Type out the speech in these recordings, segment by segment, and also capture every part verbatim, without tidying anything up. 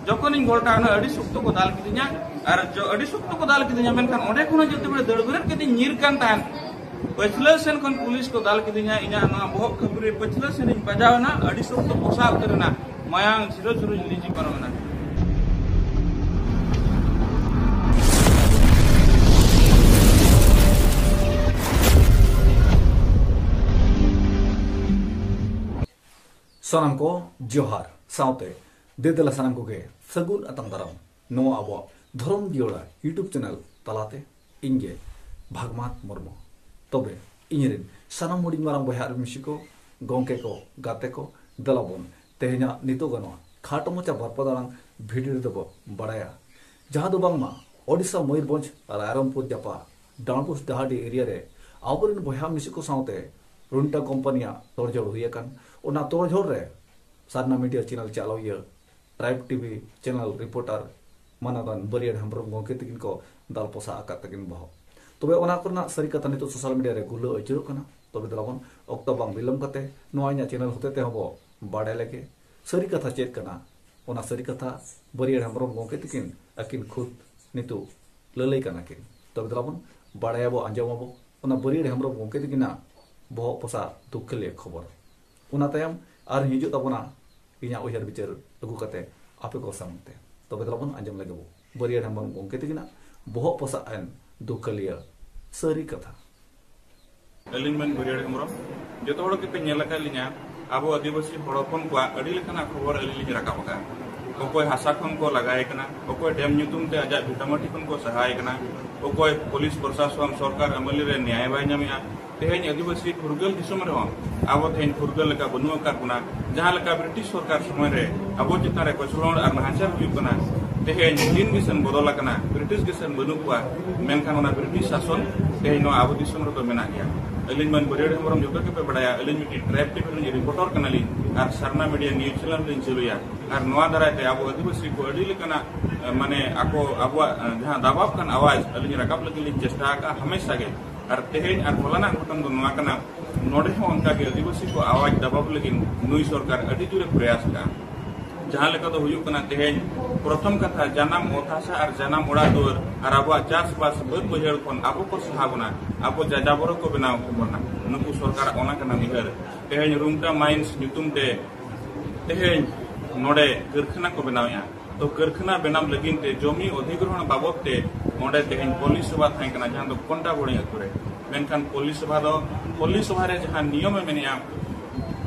ᱡᱚᱠᱷᱚᱱᱤᱧ ᱜᱷᱚᱞᱴᱟᱣ ᱮᱱᱟ, ᱟᱹᱰᱤ ᱥᱚᱠᱛᱚ ᱠᱚ ᱫᱟᱞ ᱠᱤᱫᱤᱧᱟ᱾ ᱟᱨ ᱡᱚ-, ᱟᱹᱰᱤ ᱥᱚᱠᱛᱚ ᱠᱚ ᱫᱟᱞ ᱠᱤᱫᱤᱧᱟ, ᱢᱮᱱᱠᱷᱟᱱ ᱚᱸᱰᱮ ᱠᱷᱚᱱ ᱦᱚᱸ ᱡᱚᱛᱚ ᱵᱮᱲᱟ ᱫᱟᱹᱲ ᱵᱮᱨᱮᱫ ᱠᱟᱛᱮᱧ ᱧᱤᱨ ᱠᱟᱱ ᱛᱟᱦᱮᱸᱫ᱾ ᱯᱟᱹᱪᱷᱞᱟᱹ ᱥᱮᱱ ᱠᱷᱚᱱ ᱯᱩᱞᱤᱥ ᱠᱚ ᱫᱟᱞ ᱠᱤᱫᱤᱧᱟ, ᱤᱧᱟᱹᱜ ᱱᱚᱣᱟ ᱵᱚᱦᱚᱜ ᱠᱷᱟᱹᱯᱩᱨᱤ ᱯᱟᱹᱪᱷᱞᱟᱹ ᱥᱮᱱᱤᱧ ᱵᱟᱡᱟᱣ ᱮᱱᱟ, ᱟᱹᱰᱤ ᱥᱚᱠᱛᱚ ᱯᱚᱥᱟᱜ ᱩᱛᱟᱹᱨ ᱮᱱᱟ, ᱢᱟᱭᱟᱝ ᱡᱷᱤᱨᱚ ᱡᱷᱤᱨᱚ ᱞᱤᱸᱡᱤ ᱯᱟᱨᱚᱢ ᱮᱱᱟ᱾ ᱥᱟᱱᱟᱢ ᱠᱚ ᱡᱚᱦᱟᱨ, ᱥᱟᱶᱛᱮ ᱫᱮ ᱫᱮᱞᱟ ᱥᱟᱱᱟᱢ ᱠᱚᱜᱮ ᱥᱟᱹᱜᱩᱱ ᱟᱛᱟᱝ ᱫᱟᱨᱟᱢ ᱱᱚᱣᱟ ᱟᱵᱚᱣᱟᱜ ᱫᱷᱚᱨᱚᱢ ᱡᱤᱭᱟᱹᱲᱟ YouTube ᱪᱮᱱᱮᱞ ᱛᱟᱞᱟᱛᱮ᱾ ᱤᱧ ᱜᱮ ᱵᱷᱟᱜᱽᱢᱟᱛ ᱢᱩᱨᱢᱩ᱾ ᱛᱚᱵᱮ ᱤᱧ ᱨᱮᱱ ᱥᱟᱱᱟᱢ ᱦᱩᱰᱤᱧ ᱢᱟᱨᱟᱝ ᱵᱚᱭᱦᱟ ᱟᱨ ᱢᱤᱥᱤ ᱠᱚ, ᱜᱚᱢᱠᱮ ᱠᱚ, ᱜᱟᱛᱮ ᱠᱚ, ᱫᱮᱞᱟ ᱵᱚᱱ ᱛᱮᱦᱮᱧᱟᱜ ᱱᱤᱛᱚᱜ ᱜᱟᱱᱚᱜᱼᱟ ᱠᱷᱟᱴᱚ ᱢᱟᱪᱟ ᱵᱟᱨᱯᱟ ᱫᱟᱲᱟᱝ ᱵᱷᱤᱰᱤᱭᱳ ᱨᱮᱫᱚ ᱵᱚ ᱵᱟᱲᱟᱭᱟ, ᱡᱟᱦᱟᱸ ᱫᱚ ᱵᱟᱝᱢᱟ ᱳᱰᱤᱥᱟ ᱢᱚᱭᱩᱨᱵᱷᱚᱸᱡᱽ ᱨᱟᱭᱨᱚᱝᱯᱩᱨ ᱡᱟᱯᱟ ᱰᱟᱸᱰᱵᱩᱥ ᱰᱟᱦᱟᱰᱤ ᱮᱨᱤᱭᱟ ᱨᱮ ᱟᱵᱚᱨᱮᱱ ᱵᱚᱭᱦᱟ ᱢᱤᱥᱤ ᱠᱚ ᱥᱟᱶᱛᱮ ᱨᱩᱱᱴᱟ ᱠᱳᱢᱯᱟᱱᱤᱭᱟᱜ ᱛᱚᱲᱡᱷᱚᱲ ᱦᱩᱭ ᱟᱠᱟᱱ᱾ ᱚᱱᱟ ᱛᱚᱲᱡᱷᱚᱲ ᱨᱮ ᱥᱟᱨᱱᱟ ᱢᱤᱰᱤᱭᱟ ᱪᱮᱱᱮᱞ ᱪᱟᱞᱟᱣᱤᱭᱟᱹ, ᱴᱨᱟᱭᱤᱵᱽ ᱴᱤᱵᱷᱤ ᱪᱮᱱᱮᱞ ᱨᱤᱯᱳᱨᱴᱟᱨ ᱢᱟᱱᱟᱫᱟᱱ ᱵᱟᱹᱨᱭᱟᱹᱲ ᱦᱮᱢᱵᱨᱚᱢ ᱜᱚᱢᱠᱮ ᱛᱟᱹᱠᱤᱱ ᱠᱚ ᱫᱟᱞ ᱯᱚᱥᱟᱜ ᱟᱠᱟᱫ ᱛᱟᱹᱠᱤᱱ ᱵᱚᱦᱚᱜ᱾ ᱛᱚᱵᱮ ᱚᱱᱟ ᱠᱚᱨᱮᱱᱟᱜ ᱥᱟᱹᱨᱤ ᱠᱟᱛᱷᱟ ᱱᱤᱛᱚᱜ ᱥᱳᱥᱟᱞ ᱢᱤᱰᱤᱭᱟ ᱨᱮ ᱜᱩᱞᱟᱹ ᱟᱹᱪᱩᱨᱚᱜ ᱠᱟᱱᱟ᱾ ᱛᱚᱵᱮ ᱫᱮᱞᱟ ᱵᱚᱱ ᱚᱠᱛᱚ ᱵᱟᱝ ᱵᱤᱞᱚᱢ ᱠᱟᱛᱮ ᱱᱚᱣᱟ ᱤᱧᱟᱹᱜ ᱪᱮᱱᱮᱞ ᱦᱚᱛᱮ ᱛᱮᱦᱚᱸ ᱵᱚ ᱵᱟᱲᱟᱭ ᱞᱮᱜᱮ ᱥᱟᱹᱨᱤ ᱠᱟᱛᱷᱟ ᱪᱮᱫ ᱠᱟᱱᱟ᱾ ᱚᱱᱟ ᱥᱟᱹᱨᱤ ᱠᱟᱛᱷᱟ ᱵᱟᱹᱨᱭᱟᱹᱲ ᱦᱮᱢᱵᱨᱚᱢ ᱜᱚᱢᱠᱮ ᱛᱟᱹᱠᱤᱱ ᱟᱹᱠᱤᱱ ᱠᱷᱩᱫ ᱱᱤᱛᱚᱜ ᱞᱟᱹᱞᱟᱹᱭ ᱠᱟᱱᱟ ᱠᱤᱱ᱾ ᱛᱚᱵᱮ ᱫᱮᱞᱟ ᱵᱚᱱ ᱵᱟᱲᱟᱭᱟᱵᱚ, ᱟᱸᱡᱚᱢᱟᱵᱚ ᱚᱱᱟ ᱵᱟᱹᱨᱭᱟᱹᱲ ᱦᱮᱢᱵᱨᱚᱢ ᱜᱚᱢᱠᱮ ᱛᱟᱹᱠᱤᱱᱟᱜ ᱵᱚᱦᱚᱜ ᱯᱚᱥᱟᱜ ᱫᱩᱠᱷᱟᱹᱞᱤᱭᱟᱹ ᱠᱷᱚᱵᱚᱨ᱾ ᱚᱱᱟ ᱛᱟᱭᱚᱢ ᱟᱨ ᱦᱤᱡᱩᱜ ᱛᱟᱵᱚᱱᱟ ᱤᱧᱟᱹᱜ ᱩᱭᱦᱟᱹᱨ ᱵᱤᱪᱟᱹᱨ ᱟᱹᱜᱩ ᱠᱟᱛᱮ ᱟᱯᱮ ᱠᱚ ᱥᱟᱢᱟᱝ ᱛᱮ᱾ ᱛᱚᱵᱮ ᱫᱮᱞᱟ ᱵᱚᱱ ᱟᱸᱡᱚᱢ ᱞᱮᱜᱮ ᱵᱚ ᱵᱟᱹᱨᱭᱟᱹᱲ ᱦᱮᱢᱵᱨᱚᱢ ᱜᱚᱢᱠᱮ ᱛᱟᱹᱠᱤᱱᱟᱜ ᱵᱚᱦᱚᱜ ᱯᱚᱥᱟᱜ ᱮᱱ ᱫᱩᱠᱷᱟᱹᱞᱤᱭᱟᱹ ᱥᱟᱹᱨᱤ ᱠᱟᱛᱷᱟ᱾ ᱟᱹᱞᱤᱧ ᱢᱮᱱ ᱵᱟᱹᱨᱭᱟᱹᱲ ᱦᱮᱢᱵᱨᱚᱢ᱾ ᱡᱚᱛᱚ ᱦᱚᱲ ᱜᱮᱯᱮ ᱧᱮᱞ ᱟᱠᱟᱫ ᱞᱤᱧᱟ, ᱟᱵᱚ ᱟᱹᱫᱤᱵᱟᱹᱥᱤ ᱦᱚᱲ ᱦᱚᱯᱚᱱ ᱠᱚᱣᱟᱜ ᱟᱹᱰᱤ ᱞᱮᱠᱟᱱᱟᱜ ᱠᱷᱚᱵᱚᱨ ᱟᱹᱞᱤᱧ ᱞᱤᱧ ᱨᱟᱠᱟᱵ ᱟᱠᱟᱫᱼᱟ᱾ ᱚᱠᱚᱭ ᱦᱟᱥᱟ ᱠᱷᱚᱱ ᱠᱚ ᱞᱟᱜᱟᱭᱮ ᱠᱟᱱᱟ, ᱚᱠᱚᱭ ᱰᱮᱢ ᱧᱩᱛᱩᱢ ᱛᱮ ᱟᱡᱟᱜ ᱵᱷᱤᱴᱟᱢᱟᱴᱤ ᱠᱷᱚᱱ ᱠᱚ ᱥᱟᱦᱟᱭᱮ ᱠᱟᱱᱟ, ᱚᱠᱚᱭ ᱯᱩᱞᱤᱥ ᱯᱨᱚᱥᱟᱥᱚᱱ ᱥᱚᱨᱠᱟᱨ ᱟᱹᱢᱟᱹᱞᱤ ᱨᱮ ᱱᱮᱭᱟᱭ ᱵᱟᱭ ᱧᱟᱢᱮᱜᱼᱟ᱾ ᱛᱮᱦᱮᱧ ᱟᱹᱫᱤᱵᱟᱹᱥᱤ ᱯᱷᱩᱨᱜᱟᱹᱞ ᱫᱤᱥᱚᱢ ᱨᱮᱦᱚᱸ ᱟᱵᱚ ᱛᱮᱦᱮᱧ ᱯᱷᱩᱨᱜᱟᱹᱞ ᱞᱮᱠᱟ ᱵᱟᱹᱱᱩᱜ ᱟᱠᱟᱫ ᱵᱚᱱᱟ᱾ ᱡᱟᱦᱟᱸ ᱞᱮᱠᱟ ᱵᱨᱤᱴᱤᱥ ᱥᱚᱨᱠᱟᱨ ᱥᱚᱢᱚᱭ ᱨᱮ ᱟᱵᱚ ᱪᱮᱛᱟᱱ ᱨᱮ ᱠᱚᱪᱞᱚᱱ ᱟᱨ ᱱᱟᱦᱟᱪᱟᱨ ᱦᱩᱭᱩᱜ ᱠᱟᱱᱟ, ᱛᱮᱦᱮᱧ ᱫᱤᱱ ᱜᱮ ᱥᱮᱱ ᱵᱚᱫᱚᱞ ᱟᱠᱟᱱᱟ, ᱵᱨᱤᱴᱤᱥ ᱜᱮ ᱥᱮᱱ ᱵᱟᱹᱱᱩᱜ ᱠᱚᱣᱟ, ᱢᱮᱱᱠᱷᱟᱱ ᱚᱱᱟ ᱵᱨᱤᱴᱤᱥ ᱥᱟᱥᱚᱱ ᱛᱮᱦᱮᱧ ᱱᱚᱣᱟ ᱟᱵᱚ ᱫᱤᱥᱚᱢ ᱨᱮᱫᱚ ᱢᱮᱱᱟᱜ ᱜᱮᱭᱟ᱾ ᱟᱹᱞᱤᱧ ᱢᱟᱹᱱ ᱵᱟᱹᱨᱭᱟᱹᱲ ᱦᱮᱢᱵᱨᱚᱢ, ᱡᱚᱛᱚ ᱜᱮᱯᱮ ᱵᱟᱲᱟᱭᱟ, ᱟᱹᱞᱤᱧ ᱢᱤᱫᱴᱤᱡ ᱴᱨᱟᱭᱤᱵᱽ ᱴᱤᱵᱷᱤ ᱨᱮᱱ ᱨᱤᱯᱳᱨᱴᱟᱨ ᱠᱟᱱᱟᱞᱤᱧ ᱟᱨ ᱥᱟᱨᱱᱟ ᱢᱤᱰᱤᱭᱟ ᱱᱤᱭᱩᱡᱽ ᱪᱮᱱᱮᱞ ᱞᱤᱧ ᱪᱟᱹᱞᱩᱭᱟ᱾ ᱟᱨ ᱱᱚᱣᱟ ᱫᱟᱨᱟᱭ ᱛᱮ ᱟᱵᱚ ᱟᱹᱫᱤᱵᱟᱹᱥᱤ ᱠᱚ ᱟᱹᱰᱤ ᱞᱮᱠᱟᱱᱟᱜ, ᱮ, ᱢᱟᱱᱮ ᱟᱠᱚ ᱟᱵᱚᱣᱟᱜ, ᱮ, ᱡᱟᱦᱟᱸ ᱫᱟᱵᱟᱣ ᱠᱟᱱ ᱟᱣᱟᱡᱽ ᱟᱹᱞᱤᱧ ᱨᱟᱠᱟᱵ ᱞᱟᱹᱜᱤᱫ ᱞᱤᱧ ᱪᱮᱥᱴᱟ ᱟᱠᱟᱫᱼᱟ ᱦᱟᱢᱮᱥᱟ ᱜᱮ᱾ ᱟᱨ ᱛᱮᱦᱮᱧ ᱟᱨ ᱦᱚᱞᱟᱱᱟᱜ ᱜᱷᱚᱴᱚᱱ ᱫᱚ ᱱᱚᱣᱟ ᱠᱟᱱᱟ, ᱱᱚᱰᱮ ᱦᱚᱸ ᱚᱱᱠᱟ ᱜᱮ ᱟᱹᱫᱤᱵᱟᱹᱥᱤ ᱠᱚ ᱟᱣᱟᱡᱽ ᱫᱟᱵᱟᱣ ᱞᱟᱹᱜᱤᱫ ᱱᱩᱭ ᱥᱚᱨᱠᱟᱨ ᱟᱹᱰᱤ ᱡᱳᱨᱮ ᱯᱨᱚᱭᱟᱥ ᱠᱟᱜᱼᱟ᱾ ᱡᱟᱦᱟᱸ ᱞᱮᱠᱟ ᱫᱚ ᱦᱩᱭᱩᱜ ᱠᱟᱱᱟ, ᱛᱮᱦᱮᱧ ᱯᱨᱚᱛᱷᱚᱢ ᱠᱟᱛᱷᱟ, ᱡᱟᱱᱟᱢ ᱚᱛ ᱦᱟᱥᱟ ᱟᱨ ᱡᱟᱱᱟᱢ ᱚᱲᱟᱜ ᱫᱩᱣᱟᱹᱨ ᱟᱨ ᱟᱵᱚᱣᱟᱜ ᱪᱟᱥᱵᱟᱥ ᱵᱟᱹᱫ ᱵᱟᱹᱭᱦᱟᱹᱲ ᱠᱷᱚᱱ ᱟᱵᱚ ᱠᱚ ᱥᱟᱦᱟ ᱵᱚᱱᱟ, ᱟᱵᱚ ᱡᱟᱡᱟᱵᱚᱨᱚ ᱠᱚ ᱵᱮᱱᱟᱣ ᱵᱚᱱᱟ᱾ ᱱᱩᱠᱩ ᱥᱚᱨᱠᱟᱨᱟᱜ ᱚᱱᱟ ᱠᱟᱱᱟ ᱩᱭᱦᱟᱹᱨ᱾ ᱛᱮᱦᱮᱧ ᱨᱩᱝᱴᱟ ᱢᱟᱭᱤᱱᱥ ᱧᱩᱛᱩᱢ ᱛᱮ ᱛᱮᱦᱮᱧ ᱱᱚᱰᱮ ᱠᱟᱹᱨᱠᱷᱟᱱᱟ ᱠᱚ ᱵᱮᱱᱟᱣᱮᱫᱼᱟ᱾ ᱛᱚ ᱠᱟᱹᱨᱠᱷᱟᱱᱟ ᱵᱮᱱᱟᱣ ᱞᱟᱹᱜᱤᱫ ᱛᱮ ᱡᱚᱢᱤ ᱚᱫᱷᱤᱜᱨᱚᱦᱚᱬ ᱵᱟᱵᱚᱫ ᱛᱮ ᱚᱸᱰᱮ ᱛᱮᱦᱮᱧ ᱯᱚᱞᱞᱤ ᱥᱚᱵᱷᱟ ᱛᱟᱦᱮᱸ ᱠᱟᱱᱟ, ᱡᱟᱦᱟᱸ ᱫᱚ ᱠᱚᱱᱴᱟᱵᱚᱲᱤ ᱟᱹᱛᱩ ᱨᱮ᱾ ᱢᱮᱱᱠᱷᱟᱱ ᱯᱚᱞᱞᱤ ᱥᱚᱵᱷᱟ ᱫᱚ, ᱯᱚᱞᱞᱤ ᱥᱚᱵᱷᱟ ᱨᱮ ᱡᱟᱦᱟᱸ ᱱᱤᱭᱚᱢᱮ ᱢᱮᱱᱮᱜᱼᱟ,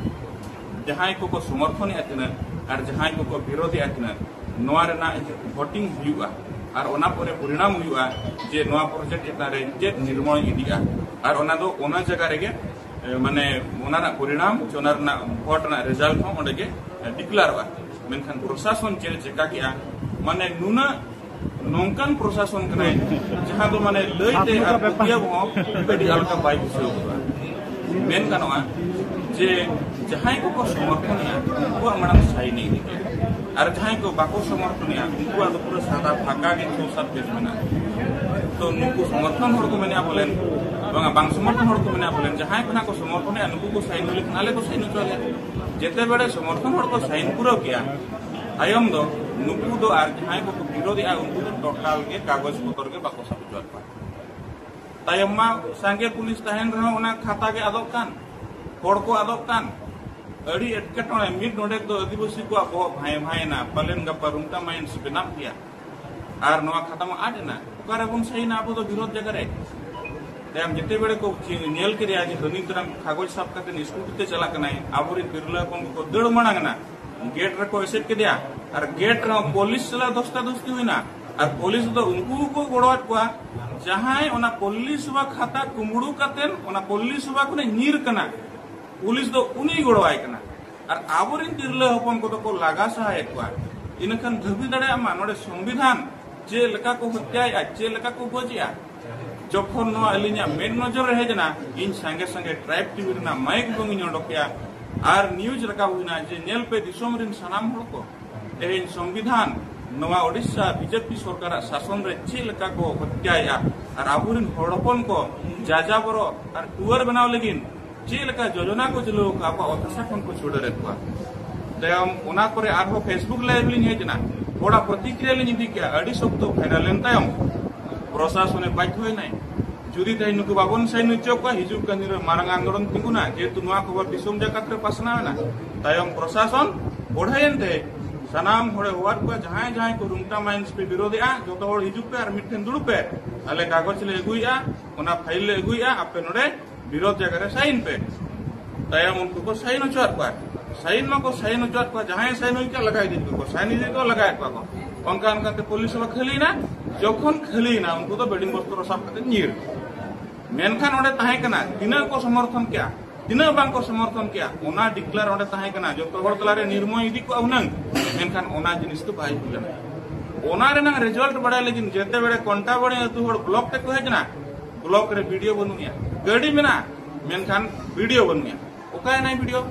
ᱡᱟᱦᱟᱸᱭ ᱠᱚᱠᱚ ᱥᱚᱢᱚᱨᱛᱷᱚᱱᱮᱜᱼᱟ ᱛᱤᱱᱟᱹᱜ ᱟᱨ ᱡᱟᱦᱟᱸᱭ ᱠᱚᱠᱚ ᱵᱤᱨᱳᱫᱷᱮᱜᱼᱟ ᱛᱤᱱᱟᱹᱜ, ᱱᱚᱣᱟ ᱨᱮᱱᱟᱜ ᱵᱷᱳᱴᱤᱝ ᱦᱩᱭᱩᱜᱼᱟ ᱟᱨ ᱚᱱᱟ ᱯᱚᱨᱮ ᱯᱚᱨᱤᱱᱟᱢ ᱦᱩᱭᱩᱜᱼᱟ ᱡᱮ ᱱᱚᱣᱟ ᱯᱨᱚᱡᱮᱠᱴ ᱪᱮᱛᱟᱱ ᱨᱮ ᱪᱮᱫ ᱱᱤᱨᱢᱚᱞ ᱤᱫᱤᱜᱼᱟ᱾ ᱟᱨ ᱚᱱᱟ ᱫᱚ ᱚᱱᱟ ᱡᱟᱭᱜᱟ ᱨᱮᱜᱮ, ᱮ, ᱢᱟᱱᱮ ᱚᱱᱟ ᱨᱮᱱᱟᱜ ᱯᱚᱨᱤᱱᱟᱢ ᱥᱮ ᱚᱱᱟ ᱨᱮᱱᱟᱜ ᱵᱷᱳᱴ ᱨᱮᱱᱟᱜ ᱨᱮᱡᱟᱞᱴ ᱦᱚᱸ ᱚᱸᱰᱮ ᱜᱮ, ᱮ, ᱰᱤᱠᱞᱟᱨᱚᱜᱼᱟ᱾ ᱢᱮᱱᱠᱷᱟᱱ ᱯᱨᱚᱥᱟᱥᱚᱱ ᱪᱮᱫ ᱮ ᱪᱮᱠᱟ ᱠᱮᱜᱼᱟ, ᱢᱟᱱᱮ ᱱᱩᱱᱟᱹᱜ ᱱᱚᱝᱠᱟᱱ ᱯᱨᱚᱥᱟᱥᱚᱱ ᱠᱟᱱᱟᱭ, ᱡᱟᱦᱟᱸ ᱫᱚ ᱢᱟᱱᱮ ᱞᱟᱹᱭᱛᱮ ᱟᱨ ᱯᱟᱹᱛᱭᱟᱹᱣ ᱦᱚᱸ ᱟᱹᱰᱤ ᱟᱞᱜᱟ ᱵᱟᱭ ᱵᱩᱡᱷᱟᱹᱣ ᱜᱚᱫᱚᱜᱼᱟ᱾ ᱢᱮᱱ ᱜᱟᱱᱚᱜᱼᱟ ᱡᱮ ᱡᱟᱦᱟᱸᱭ ᱠᱚᱠᱚ ᱥᱚᱢᱚᱨᱛᱷᱚᱱᱮᱜᱼᱟ, ᱩᱱᱠᱩᱣᱟᱜ ᱢᱟᱲᱟᱝ ᱥᱟᱭᱤᱱ ᱤᱫᱤ ᱠᱮᱜᱼᱟ, ᱟᱨ ᱡᱟᱦᱟᱸᱭ ᱠᱚ ᱵᱟᱠᱚ ᱥᱚᱢᱚᱨᱛᱷᱚᱱᱮᱜᱼᱟ, ᱩᱱᱠᱩᱣᱟᱜ ᱫᱚ ᱯᱩᱨᱟᱹ ᱥᱟᱫᱟ ᱯᱷᱟᱸᱠᱟ ᱜᱮ ᱪᱷᱚ ᱥᱟᱛ ᱯᱮᱡᱽ ᱢᱮᱱᱟᱜᱼᱟ᱾ ᱛᱚ ᱱᱩᱠᱩ ᱥᱚᱢᱚᱨᱛᱷᱚᱱ ᱦᱚᱲ ᱠᱚ ᱢᱮᱱᱮᱜᱼᱟ ᱵᱚᱞᱮᱱ, ᱵᱟᱝᱟ, ᱵᱟᱝ ᱥᱚᱢᱚᱨᱛᱷᱚᱱ ᱦᱚᱲ ᱠᱚ ᱢᱮᱱᱮᱜᱼᱟ ᱵᱚᱞᱮᱱ, ᱡᱟᱦᱟᱸᱭ ᱠᱷᱚᱱᱟᱜ ᱠᱚ ᱥᱚᱢᱚᱨᱛᱷᱚᱱᱮᱜᱼᱟ, ᱱᱩᱠᱩ ᱠᱚ ᱥᱟᱭᱤᱱ ᱦᱩᱭ ᱞᱮᱠᱷᱟᱱ ᱟᱞᱮ ᱠᱚ ᱥᱟᱭᱤᱱ ᱦᱚᱪᱚ ᱟᱞᱮᱭᱟ᱾ ᱡᱮᱛᱮ ᱵᱮᱲᱮ ᱥᱚᱢᱚᱨᱛᱷᱚᱱ ᱦᱚᱲ ᱠᱚ ᱥᱟᱭᱤᱱ ᱯᱩᱨᱟᱹᱣ ᱠᱮᱜᱼᱟ, ᱛᱟᱭᱚᱢ ᱫᱚ ᱱᱩᱠᱩ ᱫᱚ ᱟᱨ ᱡᱟᱦᱟᱸᱭ ᱠᱚᱠᱚ ᱵᱤᱨᱳᱫᱷᱮᱜᱼᱟ, ᱩᱱᱠᱩ ᱫᱚ ᱴᱳᱴᱟᱞ ᱜᱮ ᱠᱟᱜᱚᱡᱽ ᱯᱚᱛᱚᱨ ᱜᱮ ᱵᱟᱠᱚ ᱥᱟᱵ ᱦᱚᱪᱚᱣᱟᱜ ᱠᱚᱣᱟ᱾ ᱛᱟᱭᱚᱢ ᱢᱟ ᱥᱟᱸᱜᱮ ᱯᱩᱞᱤᱥ ᱛᱟᱦᱮᱱ ᱨᱮᱦᱚᱸ ᱚᱱᱟ ᱠᱷᱟᱛᱟ ᱜᱮ ᱟᱫᱚᱜ ᱠᱟᱱ, ᱦᱚᱲ ᱠᱚ ᱟᱫᱚᱜ ᱠᱟᱱ, ᱟᱹᱰᱤ ᱮᱴᱠᱮᱴᱚᱬᱮ᱾ ᱢᱤᱫ ᱱᱚᱰᱮ ᱫᱚ ᱟᱹᱫᱤᱵᱟᱹᱥᱤ ᱠᱚᱣᱟᱜ ᱵᱚᱦᱚᱜ ᱵᱷᱟᱸᱭ ᱵᱷᱟᱸᱭ ᱮᱱᱟ, ᱯᱟᱞᱮᱱ ᱜᱟᱯᱟ ᱨᱩᱝᱴᱟ ᱢᱟᱭᱤᱱᱥ ᱵᱮᱱᱟᱜ ᱜᱮᱭᱟ᱾ ᱟᱨ ᱱᱚᱣᱟ ᱠᱷᱟᱛᱟ ᱢᱟ ᱟᱫ ᱮᱱᱟ, ᱚᱠᱟ ᱨᱮᱵᱚᱱ ᱥᱟᱭᱤᱱᱟ ᱟᱵᱚ ᱫᱚ ᱵᱤᱨᱳᱫᱷ ᱡᱟᱭᱜᱟ ᱨᱮ? ᱛᱟᱭᱚᱢ ᱡᱮᱛᱮ ᱵᱮᱲᱮ ᱠᱚ ᱪᱤ-, ᱧᱮᱞ ᱠᱮᱫᱮᱭᱟ ᱡᱮ ᱦᱟᱹᱱᱤ ᱛᱟᱨᱟᱝ ᱠᱟᱜᱚᱡᱽ ᱥᱟᱵ ᱠᱟᱛᱮ ᱥᱠᱩᱴᱤ ᱛᱮ ᱪᱟᱞᱟᱜ ᱠᱟᱱᱟᱭ, ᱟᱵᱚᱨᱮᱱ ᱛᱤᱨᱞᱟᱹ ᱦᱚᱯᱚᱱ ᱠᱚᱠᱚ ᱫᱟᱹᱲ ᱢᱟᱲᱟᱝ ᱮᱱᱟ, ᱜᱮᱴ ᱨᱮᱠᱚ ᱮᱥᱮᱫ ᱠᱮᱫᱮᱭᱟ᱾ ᱟᱨ ᱜᱮᱴ ᱨᱮᱦᱚᱸ ᱯᱩᱞᱤᱥ ᱥᱟᱞᱟᱜ ᱫᱷᱚᱥᱛᱟ ᱫᱷᱚᱥᱛᱤ ᱦᱩᱭᱱᱟ᱾ ᱟᱨ ᱯᱩᱞᱤᱥ ᱫᱚ ᱩᱱᱠᱩ ᱜᱮᱠᱚ ᱜᱚᱲᱚᱣᱟᱫ ᱠᱚᱣᱟ, ᱡᱟᱦᱟᱸᱭ ᱚᱱᱟ ᱯᱚᱞᱞᱤ ᱥᱚᱵᱷᱟ ᱠᱷᱟᱛᱟ ᱠᱩᱢᱵᱽᱲᱩ ᱠᱟᱛᱮ ᱚᱱᱟ ᱯᱚᱞᱞᱤ ᱥᱚᱵᱷᱟ ᱠᱷᱚᱱᱮ ᱧᱤᱨ ᱠᱟᱱᱟ, ᱯᱩᱞᱤᱥ ᱫᱚ ᱩᱱᱤᱭ ᱜᱚᱲᱚᱣᱟᱭ ᱠᱟᱱᱟ᱾ ᱟᱨ ᱟᱵᱚᱨᱮᱱ ᱛᱤᱨᱞᱟᱹ ᱦᱚᱯᱚᱱ ᱠᱚᱫᱚ ᱠᱚ ᱞᱟᱜᱟ ᱥᱟᱦᱟᱭᱮᱫ ᱠᱚᱣᱟ᱾ ᱤᱱᱟᱹᱠᱷᱟᱱ ᱫᱟᱹᱵᱤ ᱫᱟᱲᱮᱭᱟᱜ ᱢᱟ ᱱᱚᱰᱮ ᱥᱚᱝᱵᱤᱫᱷᱟᱱ ᱪᱮᱫ ᱞᱮᱠᱟ ᱠᱚ ᱦᱚᱛᱭᱟᱭᱮᱫᱼᱟ, ᱪᱮᱫ ᱞᱮᱠᱟ ᱠᱚ ᱜᱚᱡᱮᱜᱼᱟ᱾ ᱡᱚᱠᱷᱚᱱ ᱱᱚᱣᱟ ᱟᱹᱞᱤᱧᱟᱜ ᱢᱮᱫ ᱱᱚᱡᱚᱨ ᱨᱮ ᱦᱮᱡ ᱮᱱᱟ, ᱤᱧ ᱥᱟᱸᱜᱮ ᱥᱟᱸᱜᱮ ᱴᱨᱟᱭᱤᱵᱽ ᱴᱤᱵᱷᱤ ᱨᱮᱱᱟᱜ ᱢᱟᱭᱤᱠ ᱫᱚᱝ ᱤᱧ ᱚᱰᱚᱠ ᱠᱮᱜᱼᱟ ᱟᱨ ᱱᱤᱭᱩᱡᱽ ᱨᱟᱠᱟᱵ ᱦᱩᱭᱱᱟ ᱡᱮ, "ᱧᱮᱞ ᱯᱮ ᱫᱤᱥᱚᱢ ᱨᱮᱱ ᱥᱟᱱᱟᱢ ᱦᱚᱲ ᱠᱚ, ᱛᱮᱦᱮᱧ ᱥᱚᱝᱵᱤᱫᱷᱟᱱ ᱱᱚᱣᱟ ᱳᱰᱤᱥᱟ ᱵᱤᱡᱮᱯᱤ ᱥᱚᱨᱠᱟᱨᱟᱜ ᱥᱟᱥᱚᱱ ᱨᱮ ᱪᱮᱫ ᱞᱮᱠᱟ ᱠᱚ ᱦᱚᱛᱭᱟᱭᱮᱫᱼᱟ ᱟᱨ ᱟᱵᱚᱨᱮᱱ ᱦᱚᱲ ᱦᱚᱯᱚᱱ ᱠᱚ ᱡᱟᱡᱟᱵᱚᱨᱚ ᱟᱨ ᱴᱩᱣᱟᱹᱨ ᱵᱮᱱᱟᱣ ᱞᱟᱹᱜᱤᱫ ᱪᱮᱫ ᱞᱮᱠᱟ ᱡᱳᱡᱚᱱᱟ ᱠᱚ ᱪᱟᱹᱞᱩ ᱟᱠᱟᱫ, ᱟᱵᱚᱣᱟᱜ ᱚᱛ ᱦᱟᱥᱟ ᱠᱷᱚᱱ ᱠᱚ ᱪᱷᱩᱰᱟᱹᱨᱮᱫ ᱠᱚᱣᱟ?" ᱛᱟᱭᱚᱢ ᱚᱱᱟ ᱠᱚᱨᱮ ᱟᱨᱦᱚᱸ Facebook live ᱞᱤᱧ ᱦᱮᱡ ᱮᱱᱟ, ᱦᱚᱲᱟᱜ ᱯᱨᱚᱛᱤᱠᱨᱤᱭᱟ ᱞᱤᱧ ᱤᱫᱤ ᱠᱮᱜᱼᱟ, ᱟᱹᱰᱤ ᱥᱚᱠᱛᱚ viral ᱞᱮᱱ ᱛᱟᱭᱚᱢ ᱯᱨᱚᱥᱟᱥᱚᱱᱮ ᱵᱟᱫᱷᱭᱚᱭᱮᱱᱟᱭ᱾ ᱡᱩᱫᱤ ᱛᱮᱦᱮᱧ ᱱᱩᱠᱩ ᱵᱟᱵᱚᱱ sign ᱦᱚᱪᱚ ᱠᱚᱣᱟ, ᱦᱤᱡᱩᱜ ᱠᱟᱱ ᱫᱤᱱ ᱨᱮ ᱢᱟᱨᱟᱝ ᱟᱱᱫᱳᱞᱚᱱ ᱛᱤᱸᱜᱩᱱᱟ, ᱡᱮᱦᱮᱛᱩ ᱱᱚᱣᱟ ᱠᱷᱚᱵᱚᱨ ᱫᱤᱥᱚᱢ ᱡᱟᱠᱟᱛ ᱨᱮ ᱯᱟᱥᱱᱟᱣ ᱮᱱᱟ᱾ ᱛᱟᱭᱚᱢ ᱯᱨᱚᱥᱟᱥᱚᱱ ᱵᱚᱲᱦᱮᱭᱮᱱ ᱛᱮ ᱥᱟᱱᱟᱢ ᱦᱚᱲᱮ ᱦᱚᱦᱚᱣᱟᱫ ᱠᱚᱣᱟ, ᱡᱟᱦᱟᱸᱭ ᱡᱟᱦᱟᱸᱭ ᱠᱚ ᱨᱩᱝᱴᱟ ᱢᱟᱭᱤᱱᱥ ᱯᱮ ᱵᱤᱨᱳᱫᱮᱜᱼᱟ, ᱡᱚᱛᱚ ᱦᱚᱲ ᱦᱤᱡᱩᱜ ᱯᱮ ᱟᱨ ᱢᱤᱫᱴᱷᱮᱱ ᱫᱩᱲᱩᱵ ᱯᱮ᱾ ᱟᱞᱮ ᱠᱟᱜᱚᱡᱽ ᱞᱮ ᱟᱹᱜᱩᱭᱮᱜᱼᱟ, ᱚᱱᱟ file ᱞᱮ ᱟᱹᱜᱩᱭᱮᱜᱼᱟ, ᱟᱯᱮ ᱱᱚᱰᱮ ᱵᱤᱨᱳᱫᱷ ᱡᱟᱭᱜᱟ ᱨᱮ sign ᱯᱮ᱾ ᱛᱟᱭᱚᱢ ᱩᱱᱠᱩ ᱠᱚ sign ᱦᱚᱪᱚᱣᱟᱫ ᱠᱚᱣᱟ᱾ Sign ᱢᱟᱠᱚ sign ᱦᱚᱪᱚᱣᱟᱫ ᱠᱚᱣᱟ, ᱡᱟᱦᱟᱸᱭ sign ᱦᱩᱭ ᱠᱚᱜᱼᱟ ᱞᱟᱜᱟ ᱤᱫᱤ ᱠᱚᱣᱟ, sign ᱤᱫᱤ ᱠᱚ ᱞᱟᱜᱟᱭᱮᱫ ᱠᱚᱣᱟ ᱠᱚ᱾ ᱚᱱᱠᱟ ᱚᱱᱠᱟᱛᱮ ᱯᱩᱞᱤᱥ ᱦᱚᱸ ᱠᱷᱟᱹᱞᱤᱭᱮᱱᱟ᱾ ᱡᱚᱠᱷᱚᱱ ᱠᱷᱟᱹᱞᱤᱭᱮᱱᱟ, ᱩᱱᱠᱩ ᱫᱚ ᱵᱮᱰᱤᱝ ᱵᱚᱥᱛᱨᱚ ᱥᱟᱵ ᱠᱟᱛᱮ ᱧᱤᱨ᱾ ᱢᱮᱱᱠᱷᱟᱱ ᱚᱸᱰᱮ ᱛᱟᱦᱮᱸ ᱠᱟᱱᱟ, ᱛᱤᱱᱟᱹᱜ ᱠᱚ ᱥᱚᱢᱚᱨᱛᱷᱚᱱ ᱠᱮᱜᱼᱟ, ᱛᱤᱱᱟᱹᱜ ᱵᱟᱝ ᱠᱚ ᱥᱚᱢᱚᱨᱛᱷᱚᱱ ᱠᱮᱜᱼᱟ, ᱚᱱᱟ declare ᱚᱸᱰᱮ ᱛᱟᱦᱮᱸ ᱠᱟᱱᱟ᱾ ᱡᱚᱛᱚ ᱦᱚᱲ ᱛᱟᱞᱟᱨᱮ ᱱᱤᱨᱢᱚᱭ ᱤᱫᱤ ᱠᱚᱜᱼᱟ ᱦᱩᱱᱟᱹᱝ, ᱢᱮᱱᱠᱷᱟᱱ ᱚᱱᱟ ᱡᱤᱱᱤᱥ ᱫᱚ ᱵᱟᱭ ᱦᱩᱭ ᱞᱮᱱᱟ᱾ ᱚᱱᱟ ᱨᱮᱱᱟᱜ result ᱵᱟᱲᱟᱭ ᱞᱟᱹᱜᱤᱫ ᱡᱮᱛᱮ ᱵᱮᱲᱮ ᱠᱚᱱᱴᱟᱵᱟᱲᱤ ᱟᱹᱛᱩ ᱦᱚᱲ block ᱛᱮᱠᱚ ᱦᱮᱡ ᱮᱱᱟ᱾ Block ᱨᱮ BDO ᱵᱟᱹᱱᱩᱜ ᱮᱭᱟ, ᱜᱟᱹᱰᱤ ᱢᱮᱱᱟᱜᱼᱟ, ᱢᱮᱱᱠᱷᱟᱱ BDO ᱵᱟᱹᱱᱩᱜ ᱮᱭᱟ᱾ ᱚᱠᱟᱭᱮᱱᱟᱭ BDO?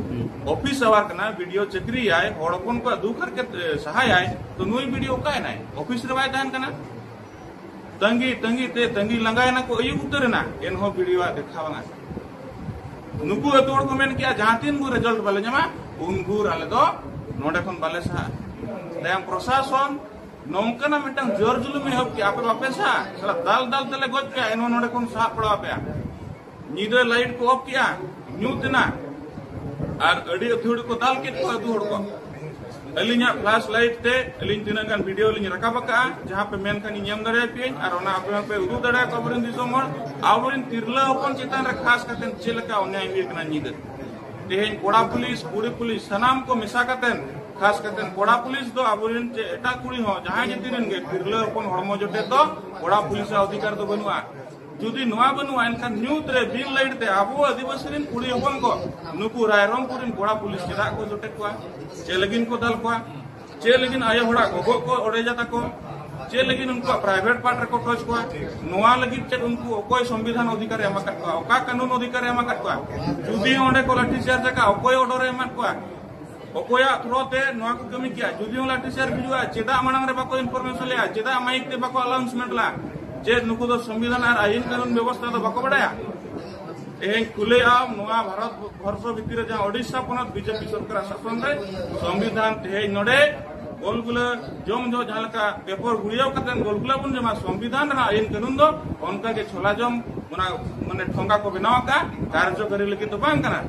Office hour ᱠᱟᱱᱟ, BDO ᱪᱟᱹᱠᱨᱤᱭᱟᱭ, ᱦᱚᱲ ᱦᱚᱯᱚᱱ ᱠᱚᱣᱟᱜ ᱫᱩᱠ ᱦᱟᱨᱠᱮᱛ, ᱮ, ᱥᱟᱦᱟᱭᱟᱭ, ᱛᱚ ᱱᱩᱭ BDO ᱚᱠᱟᱭᱮᱱᱟᱭ? Office ᱨᱮ ᱵᱟᱭ ᱛᱟᱦᱮᱱ ᱠᱟᱱᱟ᱾ ᱛᱟᱺᱜᱤ ᱛᱟᱺᱜᱤ ᱛᱮ ᱛᱟᱺᱜᱤ ᱞᱟᱸᱜᱟᱭᱮᱱᱟ ᱠᱚ, ᱟᱹᱭᱩᱵ ᱩᱛᱟᱹᱨ ᱮᱱᱟ, ᱮᱱᱦᱚᱸ BDO ᱟᱜ ᱫᱮᱠᱷᱟᱣ ᱵᱟᱝᱟ᱾ ᱱᱩᱠᱩ ᱟᱹᱛᱩ ᱦᱚᱲ ᱠᱚ ᱢᱮᱱ ᱠᱮᱜᱼᱟ, ᱡᱟᱦᱟᱸ ᱛᱤᱱ ᱵᱷᱳᱨ result ᱵᱟᱞᱮ ᱧᱟᱢᱟ, ᱩᱱ ᱵᱷᱳᱨ ᱟᱞᱮ ᱫᱚ ᱱᱚᱰᱮ ᱠᱷᱚᱱ ᱵᱟᱞᱮ ᱥᱟᱦᱟᱜᱼᱟ᱾ ᱛᱟᱭᱚᱢ ᱯᱨᱚᱥᱟᱥᱚᱱ ᱱᱚᱝᱠᱟᱱᱟᱜ ᱢᱤᱫᱴᱟᱝ ᱡᱳᱨ ᱡᱩᱞᱩᱢ ᱮᱦᱚᱵ ᱠᱮᱜᱼᱟ, ᱟᱯᱮ ᱵᱟᱯᱮ ᱥᱟᱦᱟᱜᱼᱟ, ᱥᱟᱞᱟ ᱫᱟᱞ ᱫᱟᱞ ᱛᱮᱞᱮ ᱜᱚᱡ ᱯᱮᱭᱟ, ᱮᱱᱦᱚᱸ ᱱᱚᱰᱮ ᱠᱷᱚᱱ ᱥᱟᱦᱟᱜ ᱯᱟᱲᱟᱣ ᱟᱯᱮᱭᱟ᱾ ᱧᱤᱫᱟᱹ light ᱠᱚ off ᱠᱮᱜᱼᱟ, ᱧᱩᱛ ᱮᱱᱟ, ᱟᱨ ᱟᱹᱰᱤ ᱟᱹᱛᱷᱟᱹᱲᱤ ᱠᱚ ᱫᱟᱞ ᱠᱮᱫ ᱠᱚᱣᱟ ᱟᱹᱛᱩ ᱦᱚᱲ ᱠᱚ᱾ ᱟᱹᱞᱤᱧᱟᱜ flash light ᱛᱮ ᱟᱹᱞᱤᱧ ᱛᱤᱱᱟᱹᱜ ᱜᱟᱱ video ᱞᱤᱧ ᱨᱟᱠᱟᱵ ᱟᱠᱟᱜᱼᱟ, ᱡᱟᱦᱟᱸ ᱯᱮ ᱢᱮᱱ ᱠᱷᱟᱱ ᱤᱧ ᱮᱢ ᱫᱟᱲᱮᱭᱟᱯᱮᱭᱟᱹᱧ, ᱟᱨ ᱚᱱᱟ ᱟᱯᱮ ᱦᱚᱸᱯᱮ ᱩᱫᱩᱜ ᱫᱟᱲᱮᱭᱟᱠᱚᱣᱟ ᱟᱵᱚᱨᱮᱱ ᱫᱤᱥᱚᱢ ᱦᱚᱲ᱾ ᱟᱵᱚᱨᱮᱱ ᱛᱤᱨᱞᱟᱹ ᱦᱚᱯᱚᱱ ᱪᱮᱛᱟᱱ ᱨᱮ ᱠᱷᱟᱥ ᱠᱟᱛᱮ ᱪᱮᱫ ᱞᱮᱠᱟ ᱚᱱᱭᱟᱭ ᱦᱩᱭ ᱟᱠᱟᱱᱟ ᱧᱤᱫᱟᱹ᱾ ᱛᱮᱦᱮᱧ ᱠᱚᱲᱟ ᱯᱩᱞᱤᱥ, ᱠᱩᱲᱤ ᱯᱩᱞᱤᱥ, ᱥᱟᱱᱟᱢ ᱠᱚ ᱢᱮᱥᱟ ᱠᱟᱛᱮ, ᱠᱷᱟᱥ ᱠᱟᱛᱮ ᱠᱚᱲᱟ ᱯᱩᱞᱤᱥ ᱫᱚ ᱟᱵᱚᱨᱮᱱ ᱪᱮ ᱮᱴᱟᱜ ᱠᱩᱲᱤ ᱦᱚᱸ, ᱡᱟᱦᱟᱸᱭ ᱡᱟᱹᱛᱤ ᱨᱮᱱ ᱜᱮ, ᱛᱤᱨᱞᱟᱹ ᱦᱚᱯᱚᱱ ᱦᱚᱲᱢᱚ ᱡᱚᱴᱮᱫ ᱫᱚ ᱠᱚᱲᱟ ᱯᱩᱞᱤᱥᱟᱜ ᱚᱫᱷᱤᱠᱟᱨ ᱫᱚ ᱵᱟᱹᱱᱩᱜᱼᱟ᱾ ᱡᱩᱫᱤ ᱱᱚᱣᱟ ᱵᱟᱹᱱᱩᱜᱼᱟ, ᱮᱱᱠᱷᱟᱱ ᱧᱩᱛ ᱨᱮ ᱵᱤᱱ light ᱛᱮ ᱟᱵᱚ ᱟᱹᱫᱤᱵᱟᱹᱥᱤ ᱨᱮᱱ ᱠᱩᱲᱤ ᱦᱚᱯᱚᱱ ᱠᱚ ᱱᱩᱠᱩ ᱨᱟᱭᱨᱚᱝᱯᱩᱨ ᱨᱮᱱ ᱠᱚᱲᱟ ᱯᱩᱞᱤᱥ ᱪᱮᱫᱟᱜ ᱠᱚ ᱡᱚᱴᱮᱫ ᱠᱚᱣᱟ? ᱪᱮᱫ ᱞᱟᱹᱜᱤᱫ ᱠᱚ ᱫᱟᱞ ᱠᱚᱣᱟ? ᱪᱮᱫ ᱞᱟᱹᱜᱤᱫ ᱟᱭᱳ ᱦᱚᱲᱟᱜ ᱜᱚᱜᱚ ᱠᱚ ᱚᱲᱮᱡᱟ ᱛᱟᱠᱚ? ᱪᱮᱫ ᱞᱟᱹᱜᱤᱫ ᱩᱱᱠᱩᱣᱟᱜ private part ᱨᱮᱠᱚ touch ᱠᱚᱣᱟ? ᱱᱚᱣᱟ ᱞᱟᱹᱜᱤᱫ ᱪᱮᱫ ᱩᱱᱠᱩ ᱚᱠᱚᱭ ᱥᱚᱝᱵᱤᱫᱷᱟᱱ ᱚᱫᱷᱤᱠᱟᱨ ᱮ ᱮᱢ ᱟᱠᱟᱫ ᱠᱚᱣᱟ? ᱚᱠᱟ ᱠᱟᱹᱱᱩᱱ ᱚᱫᱷᱤᱠᱟᱨ ᱮ ᱮᱢ ᱟᱠᱟᱫ ᱠᱚᱣᱟ? ᱡᱩᱫᱤ ᱚᱸᱰᱮ ᱠᱚ ᱞᱟᱴᱷᱤ ᱪᱟᱨᱡᱽ ᱟᱠᱟᱫ, ᱚᱠᱚᱭ order ᱮ ᱮᱢᱟᱫ ᱠᱚᱣᱟ? ᱚᱠᱚᱭᱟᱜ through ᱛᱮ ᱱᱚᱣᱟ ᱠᱚ ᱠᱟᱹᱢᱤ ᱠᱮᱜᱼᱟ? ᱡᱩᱫᱤ ᱦᱚᱸ ᱞᱟᱴᱷᱤ ᱪᱟᱨᱡᱽ ᱦᱩᱭᱩᱜᱼᱟ, ᱪᱮᱫᱟᱜ ᱢᱟᱲᱟᱝ ᱨᱮ ᱵᱟᱠᱚ information ᱞᱮᱜᱼᱟ? ᱪᱮᱫᱟᱜ mike ᱛᱮ ᱵᱟᱠᱚ announcement ᱞᱮᱜᱼᱟ? ᱪᱮᱫ ᱱᱩᱠᱩ ᱫᱚ ᱥᱚᱝᱵᱤᱫᱷᱟᱱ ᱟᱨ ᱟᱭᱤᱱ ᱠᱟᱹᱱᱩᱱ ᱵᱮᱵᱚᱥᱛᱷᱟ ᱫᱚ ᱵᱟᱠᱚ ᱵᱟᱲᱟᱭᱟ? ᱛᱮᱦᱮᱧ ᱠᱩᱞᱟᱹᱭᱟᱢ ᱱᱚᱣᱟ ᱵᱷᱟᱨᱚᱛ ᱵᱚᱨᱥᱚ ᱵᱷᱤᱛᱤᱨ ᱨᱮ ᱡᱟᱦᱟᱸ ᱳᱰᱤᱥᱟ ᱯᱚᱱᱚᱛ ᱵᱤᱡᱮᱯᱤ ᱥᱚᱨᱠᱟᱨᱟᱜ ᱥᱟᱥᱚᱱ ᱨᱮ ᱥᱚᱝᱵᱤᱫᱷᱟᱱ ᱛᱮᱦᱮᱧ ᱱᱚᱰᱮ ᱜᱳᱞᱜᱩᱞᱟᱹ ᱡᱚᱢ ᱡᱚ ᱡᱟᱦᱟᱸ ᱞᱮᱠᱟ ᱯᱮᱯᱚᱨ ᱜᱩᱲᱤᱭᱟᱹᱣ ᱠᱟᱛᱮ ᱜᱳᱞᱜᱩᱞᱟᱹ ᱵᱚᱱ ᱡᱚᱢᱟ, ᱥᱚᱝᱵᱤᱫᱷᱟᱱ ᱨᱮᱱᱟᱜ ᱟᱹᱭᱤᱱ ᱠᱟᱹᱱᱩᱱ ᱫᱚ ᱚᱱᱠᱟ ᱜᱮ ᱪᱷᱚᱞᱟ ᱡᱚᱢ ᱚᱱᱟ ᱢᱟᱱᱮ ᱴᱷᱚᱸᱜᱟ ᱠᱚ ᱵᱮᱱᱟᱣ ᱟᱠᱟᱫ, ᱠᱟᱨᱡᱚᱠᱟᱨᱤ ᱞᱟᱹᱜᱤᱫ ᱫᱚ ᱵᱟᱝ ᱠᱟᱱᱟ᱾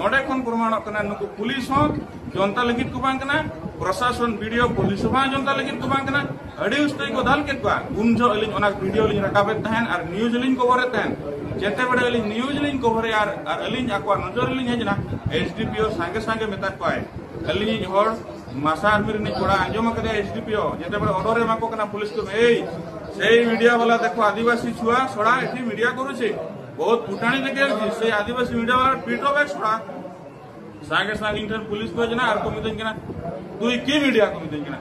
ᱱᱚᱰᱮ ᱠᱷᱚᱱ ᱯᱨᱚᱢᱟᱬᱚᱜ ᱠᱟᱱᱟ ᱱᱩᱠᱩ ᱯᱩᱞᱤᱥ ᱦᱚᱸ ᱡᱚᱱᱛᱟ ᱞᱟᱹᱜᱤᱫ ᱠᱚ ᱵᱟᱝ ᱠᱟᱱᱟ, ᱯᱨᱚᱥᱟᱥᱚᱱ ᱵᱤᱰᱤᱳ ᱯᱩᱞᱤᱥ ᱦᱚᱸ ᱵᱟᱝ ᱡᱚᱱᱛᱟ ᱞᱟᱹᱜᱤᱫ ᱠᱚ ᱵᱟᱝ ᱠᱟᱱᱟ᱾ ᱟᱹᱰᱤ ᱩᱥᱛᱟᱹᱭ ᱠᱚ ᱫᱟᱞ ᱠᱮᱫ ᱠᱚᱣᱟ᱾ ᱩᱱ ᱡᱚᱦᱚᱜ ᱟᱹᱞᱤᱧ ᱚᱱᱟ ᱵᱷᱤᱰᱤᱭᱳ ᱞᱤᱧ ᱨᱟᱠᱟᱵᱮᱫ ᱛᱟᱦᱮᱸᱱ ᱟᱨ ᱱᱤᱭᱩᱡᱽ ᱞᱤᱧ ᱠᱚᱵᱷᱚᱨᱮᱫ ᱛᱟᱦᱮᱸᱱ᱾ ᱡᱮᱛᱮ ᱵᱮᱲᱟ ᱟᱹᱞᱤᱧ ᱱᱤᱭᱩᱡᱽ ᱞᱤᱧ ᱠᱚᱵᱷᱚᱨᱮᱫᱼᱟ ᱟᱨ, ᱟᱨ ᱟᱹᱞᱤᱧ ᱟᱠᱚᱣᱟᱜ ᱱᱚᱡᱚᱨ ᱨᱮᱞᱤᱧ ᱦᱮᱡ ᱮᱱᱟ, ᱮᱥᱰᱤᱯᱤᱳ ᱥᱟᱸᱜᱮ ᱥᱟᱸᱜᱮ ᱢᱮᱛᱟ ᱠᱚᱣᱟᱭ, ᱟᱹᱞᱤᱧᱤᱡ ᱦᱚᱲ ᱢᱟᱥᱟ ᱟᱨᱢᱤ ᱨᱤᱱᱤᱡ ᱠᱚᱲᱟ ᱟᱸᱡᱚᱢ ᱟᱠᱟᱫᱮᱭᱟ ᱮᱥᱰᱤᱯᱤᱳ, ᱡᱮᱛᱮ ᱵᱮᱲᱟ ᱚᱰᱚᱨ ᱮ ᱮᱢᱟ ᱠᱚ ᱠᱟᱱᱟ ᱯᱩᱞᱤᱥ ᱠᱚ, "ᱮᱭ, সেই মিডিয়া বালা দেখো আদিবাসী ছুয়া ছড়া এটি মিডিয়া করছে, বহুত ফুটানি দেখে আসছি, সেই আদিবাসী মিডিয়া বালা পিটো ব্যাগ ছড়া।" ᱥᱟᱸᱜᱮ ᱥᱟᱸᱜᱮ ᱤᱧ ᱴᱷᱮᱱ ᱯᱩᱞᱤᱥ ᱠᱚ ᱦᱮᱡ ᱮᱱᱟ ᱟᱨ ᱠᱚ ᱢᱤᱛᱟᱹᱧ ᱠᱟᱱᱟ, "ᱛᱩᱭ ᱠᱤ ᱢᱤᱰᱤᱭᱟ?" ᱠᱚ ᱢᱤᱛᱟᱹᱧ ᱠᱟᱱᱟ᱾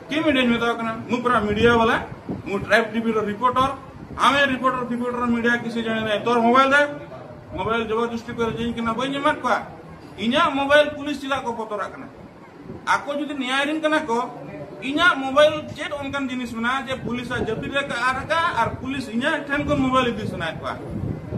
ᱠᱤ ᱢᱤᱰᱤᱭᱟᱧ ᱢᱮᱛᱟᱣ ᱠᱟᱱᱟ? ᱢᱩ ᱯᱨᱟ ᱢᱤᱰᱤᱭᱟ ᱵᱟᱞᱟ, ᱢᱩ ᱴᱨᱟᱭᱤᱵ ᱴᱤᱵᱷᱤ ᱨᱮ ᱨᱤᱯᱳᱨᱴᱚᱨ, ᱟᱢᱮ ᱨᱤᱯᱳᱨᱴᱚᱨ ᱯᱷᱤᱯᱳᱨᱴᱚᱨ ᱢᱤᱰᱤᱭᱟ ᱠᱤᱥᱤ ᱡᱟᱱᱮ ᱱᱟᱭ, ᱛᱳᱨ ᱢᱳᱵᱟᱭᱤᱞ ᱫᱮ, ᱢᱳᱵᱟᱭᱤᱞ ᱡᱚᱵᱚᱨᱫᱚᱥᱛᱤ ᱠᱚ ᱨᱮᱡᱤᱧ ᱠᱟᱱᱟ, ᱵᱟᱹᱧ ᱮᱢᱟᱫ ᱠᱚᱣᱟ᱾ ᱤᱧᱟᱹᱜ ᱢᱳᱵᱟᱭᱤᱞ ᱯᱩᱞᱤᱥ ᱪᱮᱫᱟᱜ ᱠᱚ ᱵᱚᱛᱚᱨᱟᱜ ᱠᱟᱱᱟ? ᱟᱠᱚ ᱡᱩᱫᱤ ᱱᱮᱭᱟᱭ ᱨᱮᱱ ᱠᱟᱱᱟ ᱠᱚ, ᱤᱧᱟᱹᱜ ᱢᱳᱵᱟᱭᱤᱞ ᱪᱮᱫ ᱚᱱᱠᱟᱱ ᱡᱤᱱᱤᱥ ᱢᱮᱱᱟᱜᱼᱟ ᱡᱮ ᱯᱩᱞᱤᱥᱟᱜ ᱡᱟᱹᱯᱤᱫ ᱨᱮ ᱟᱨ ᱟᱠᱟᱫᱼᱟ ᱟᱨ ᱯᱩᱞᱤᱥ ᱤᱧᱟᱹᱜ ᱴᱷᱮᱱ ᱠᱷᱚᱱ ᱢᱳᱵᱟᱭᱤᱞ ᱤᱫᱤ ᱥᱟᱱᱟᱭᱮᱫ ᱠᱚᱣᱟ?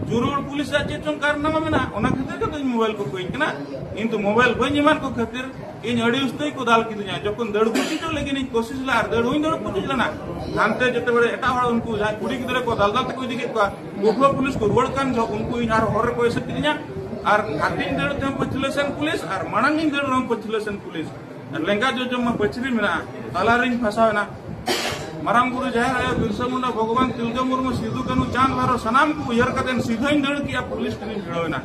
ᱡᱩᱨᱩᱲ ᱯᱩᱞᱤᱥᱟᱜ ᱪᱮᱫ ᱪᱚᱝ ᱠᱟᱨᱱᱟᱢᱟ ᱢᱮᱱᱟᱜᱼᱟ, ᱚᱱᱟ ᱠᱷᱟᱹᱛᱤᱨ ᱜᱮ ᱛᱚ ᱤᱧ ᱢᱳᱵᱟᱭᱤᱞ ᱠᱚ ᱠᱚᱭᱤᱧ ᱠᱟᱱᱟ᱾ ᱠᱤᱱᱛᱩ ᱢᱳᱵᱟᱭᱤᱞ ᱵᱟᱹᱧ ᱮᱢᱟᱫ ᱠᱚ ᱠᱷᱟᱹᱛᱤᱨ ᱤᱧ ᱟᱹᱰᱤ ᱩᱥᱛᱟᱹᱭ ᱠᱚ ᱫᱟᱞ ᱠᱤᱫᱤᱧᱟ᱾ ᱡᱚᱠᱷᱚᱱ ᱫᱟᱹᱲ ᱯᱩᱪᱩᱡᱚᱜ ᱞᱟᱹᱜᱤᱫ ᱤᱧ ᱠᱳᱥᱤᱥ ᱞᱮᱫᱟ ᱟᱨ ᱫᱟᱹᱲ ᱦᱚᱸᱧ ᱫᱟᱹᱲ ᱯᱩᱪᱩᱡ ᱞᱮᱱᱟ, ᱦᱟᱱᱛᱮ ᱡᱮᱛᱮ ᱵᱮᱲᱮ ᱮᱴᱟᱜ ᱦᱚᱲ ᱩᱱᱠᱩ ᱡᱟᱦᱟᱸᱭ ᱠᱩᱲᱤ ᱜᱤᱫᱽᱨᱟᱹ ᱠᱚ ᱫᱟᱞ ᱫᱟᱞ ᱛᱮᱠᱚ ᱤᱫᱤ ᱠᱮᱫ ᱠᱚᱣᱟ, ᱯᱟᱹᱴᱷᱩᱣᱟᱹ ᱯᱩᱞᱤᱥ ᱠᱚ ᱨᱩᱣᱟᱹᱲ ᱠᱟᱱ ᱡᱚᱦᱚᱜ ᱩᱱᱠᱩ ᱤᱧ ᱟᱨ ᱦᱚᱨ ᱨᱮᱠᱚ ᱮᱥᱮᱫ ᱠᱤᱫᱤᱧᱟ᱾ ᱟᱨ ᱦᱟᱹᱴᱤᱧ ᱫᱟᱹᱲ ᱛᱮᱦᱚᱸ ᱯᱟᱹᱪᱷᱞᱟᱹ ᱥᱮᱱ ᱯᱩᱞᱤᱥ ᱟᱨ ᱢᱟᱲᱟᱝ ᱤᱧ ᱫᱟᱹᱲ ᱨᱮᱦᱚᱸ ᱯᱟᱹᱪᱷᱞᱟᱹ ᱥᱮᱱ ᱯᱩᱞᱤᱥ᱾ ᱞᱮᱸᱜᱟ ᱡᱚᱡᱚᱢ ᱢᱟ ᱯᱟᱹᱪᱨᱤ ᱢᱮᱱᱟᱜᱼᱟ, ᱛᱟᱞᱟᱨᱤᱧ ᱯᱷᱟᱥᱟᱣ ᱮᱱᱟ᱾ ᱢᱟᱨᱟᱝ ᱵᱩᱨᱩ ᱡᱟᱦᱮᱨ ᱟᱭᱳ ᱵᱤᱨᱥᱟ ᱢᱩᱱᱰᱟ, ᱵᱷᱚᱜᱚᱵᱟᱱ ᱛᱤᱞᱠᱟᱹ ᱢᱩᱨᱢᱩ, ᱥᱤᱫᱩ ᱠᱟᱹᱱᱦᱩ, ᱪᱟᱸᱫᱽ ᱵᱷᱟᱭᱨᱚ ᱥᱟᱱᱟᱢ ᱠᱚ ᱩᱭᱦᱟᱹᱨ ᱠᱟᱛᱮ ᱥᱤᱫᱷᱟᱹᱧ ᱫᱟᱹᱲ ᱠᱮᱜᱼᱟ, ᱯᱩᱞᱤᱥ ᱴᱷᱮᱱᱤᱧ ᱵᱷᱤᱲᱟᱹᱣ ᱮᱱᱟ᱾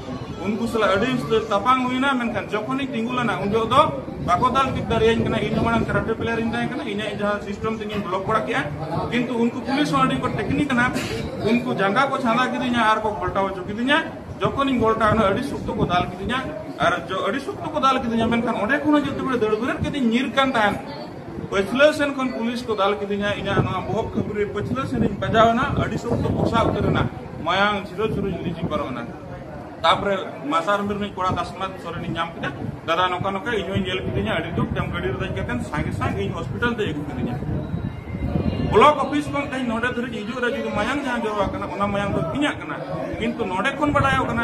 ᱩᱱᱠᱩ ᱥᱟᱞᱟᱜ ᱟᱹᱰᱤ ᱩᱥᱛᱟᱹᱨ ᱛᱟᱯᱟᱢ ᱦᱩᱭᱱᱟ, ᱢᱮᱱᱠᱷᱟᱱ ᱡᱚᱠᱷᱚᱱᱤᱧ ᱛᱤᱸᱜᱩ ᱞᱮᱱᱟ ᱩᱱ ᱡᱚᱦᱚᱜ ᱫᱚ ᱵᱟᱠᱚ ᱫᱟᱞ ᱠᱮᱫ ᱫᱟᱲᱮᱭᱟᱹᱧ ᱠᱟᱱᱟ᱾ ᱤᱧ ᱦᱚᱸ ᱢᱟᱲᱟᱝ ᱠᱟᱨᱟᱴᱮ ᱯᱞᱮᱭᱟᱨ ᱤᱧ ᱛᱟᱦᱮᱸ ᱠᱟᱱᱟ, ᱤᱧᱟᱹᱜ ᱡᱟᱦᱟᱸ ᱥᱤᱥᱴᱮᱢ ᱛᱮᱜᱤᱧ ᱵᱞᱚᱠ ᱵᱟᱲᱟ ᱠᱮᱜᱼᱟ, ᱠᱤᱱᱛᱩ ᱩᱱᱠᱩ ᱯᱩᱞᱤᱥ ᱦᱚᱸ ᱟᱹᱰᱤ ᱠᱚ ᱴᱮᱠᱱᱤᱠ ᱠᱟᱱᱟ᱾ ᱩᱱᱠᱩ ᱡᱟᱸᱜᱟ ᱠᱚ ᱪᱷᱟᱸᱫᱟ ᱠᱤᱫᱤᱧᱟ ᱟᱨ ᱠᱚ ᱜᱷᱚᱞᱴᱟᱣ ᱦᱚᱪᱚ ᱠᱤᱫᱤᱧᱟ᱾ ᱡᱚᱠᱷᱚᱱᱤᱧ ᱜᱷᱚᱞᱴᱟᱣ ᱮᱱᱟ ᱟᱹᱰᱤ ᱥᱚᱠᱛᱚ ᱠᱚ ᱫᱟᱞ ᱠᱤᱫᱤᱧᱟ, ᱟᱨ ᱡᱚ-, ᱟᱹᱰᱤ ᱥᱚᱠᱛᱚ ᱠᱚ ᱫᱟᱞ ᱠᱤᱫᱤᱧᱟ, ᱢᱮᱱᱠᱷᱟᱱ ᱚᱸᱰᱮ ᱠᱷᱚᱱ ᱦᱚᱸ ᱡᱚᱛᱚ ᱵᱮᱲᱟ ᱫᱟᱹᱲ ᱵᱮᱨᱮᱫ ᱠᱟᱛᱮᱧ ᱧᱤᱨ ᱠᱟᱱ ᱛᱟᱦᱮᱸᱫ᱾ ᱯᱟᱹᱪᱷᱞᱟᱹ ᱥᱮᱱ ᱠᱷᱚᱱ ᱯᱩᱞᱤᱥ ᱠᱚ ᱫᱟᱞ ᱠᱤᱫᱤᱧᱟ, ᱤᱧᱟᱹᱜ ᱱᱚᱣᱟ ᱵᱚᱦᱚᱜ ᱠᱷᱟᱹᱯᱩᱨᱤ ᱯᱟᱹᱪᱷᱞᱟᱹ ᱥᱮᱱᱤᱧ ᱵᱟᱡᱟᱣ ᱮᱱᱟ, ᱟᱹᱰᱤ ᱥᱚᱠᱛᱚ ᱯᱚᱥᱟᱜ ᱩᱛᱟᱹᱨ ᱮᱱᱟ, ᱢᱟᱭᱟᱝ ᱡᱷᱤᱨᱚ ᱡᱷᱤᱨᱚ ᱞᱤᱸᱡᱤ ᱯᱟᱨᱚᱢ ᱮᱱᱟ᱾ ᱛᱟᱯᱚᱨᱮ ᱢᱟᱥᱟᱨ ᱢᱤᱨ ᱨᱤᱱᱤᱡ ᱠᱚᱲᱟ ᱫᱟᱥᱢᱟᱛ ᱥᱚᱨᱮᱱᱤᱧ ᱧᱟᱢ ᱠᱮᱫᱟ, "ᱫᱟᱫᱟ ᱱᱚᱝᱠᱟ ᱱᱚᱝᱠᱟ ᱤᱧ ᱦᱚᱸᱧ ᱧᱮᱞ ᱠᱤᱫᱤᱧᱟ ᱟᱹᱰᱤ ᱫᱩᱠ ᱛᱮᱢ ᱜᱟᱹᱰᱤ ᱨᱮ ᱫᱮᱡ ᱠᱟᱛᱮ ᱥᱟᱸᱜᱮ ᱥᱟᱸᱜᱮ ᱤᱧ ᱦᱚᱥᱯᱤᱴᱟᱞ ᱛᱮ ᱟᱹᱜᱩ ᱠᱤᱫᱤᱧᱟ᱾" ᱵᱞᱚᱠ ᱚᱯᱷᱤᱥ ᱠᱷᱚᱱ ᱛᱮᱦᱮᱧ ᱱᱚᱰᱮ ᱫᱷᱟᱹᱨᱤᱡ ᱦᱤᱡᱩᱜ ᱨᱮ ᱡᱩᱫᱤ ᱢᱟᱭᱟᱝ ᱡᱟᱦᱟᱸ ᱡᱚᱨᱚ ᱟᱠᱟᱱᱟ, ᱚᱱᱟ ᱢᱟᱭᱟᱝ ᱫᱚ ᱤᱧᱟᱹᱜ ᱠᱟᱱᱟ᱾ ᱠᱤᱱᱛᱩ ᱱᱚᱰᱮ ᱠᱷᱚᱱ ᱵᱟᱰᱟᱭᱚᱜ ᱠᱟᱱᱟ,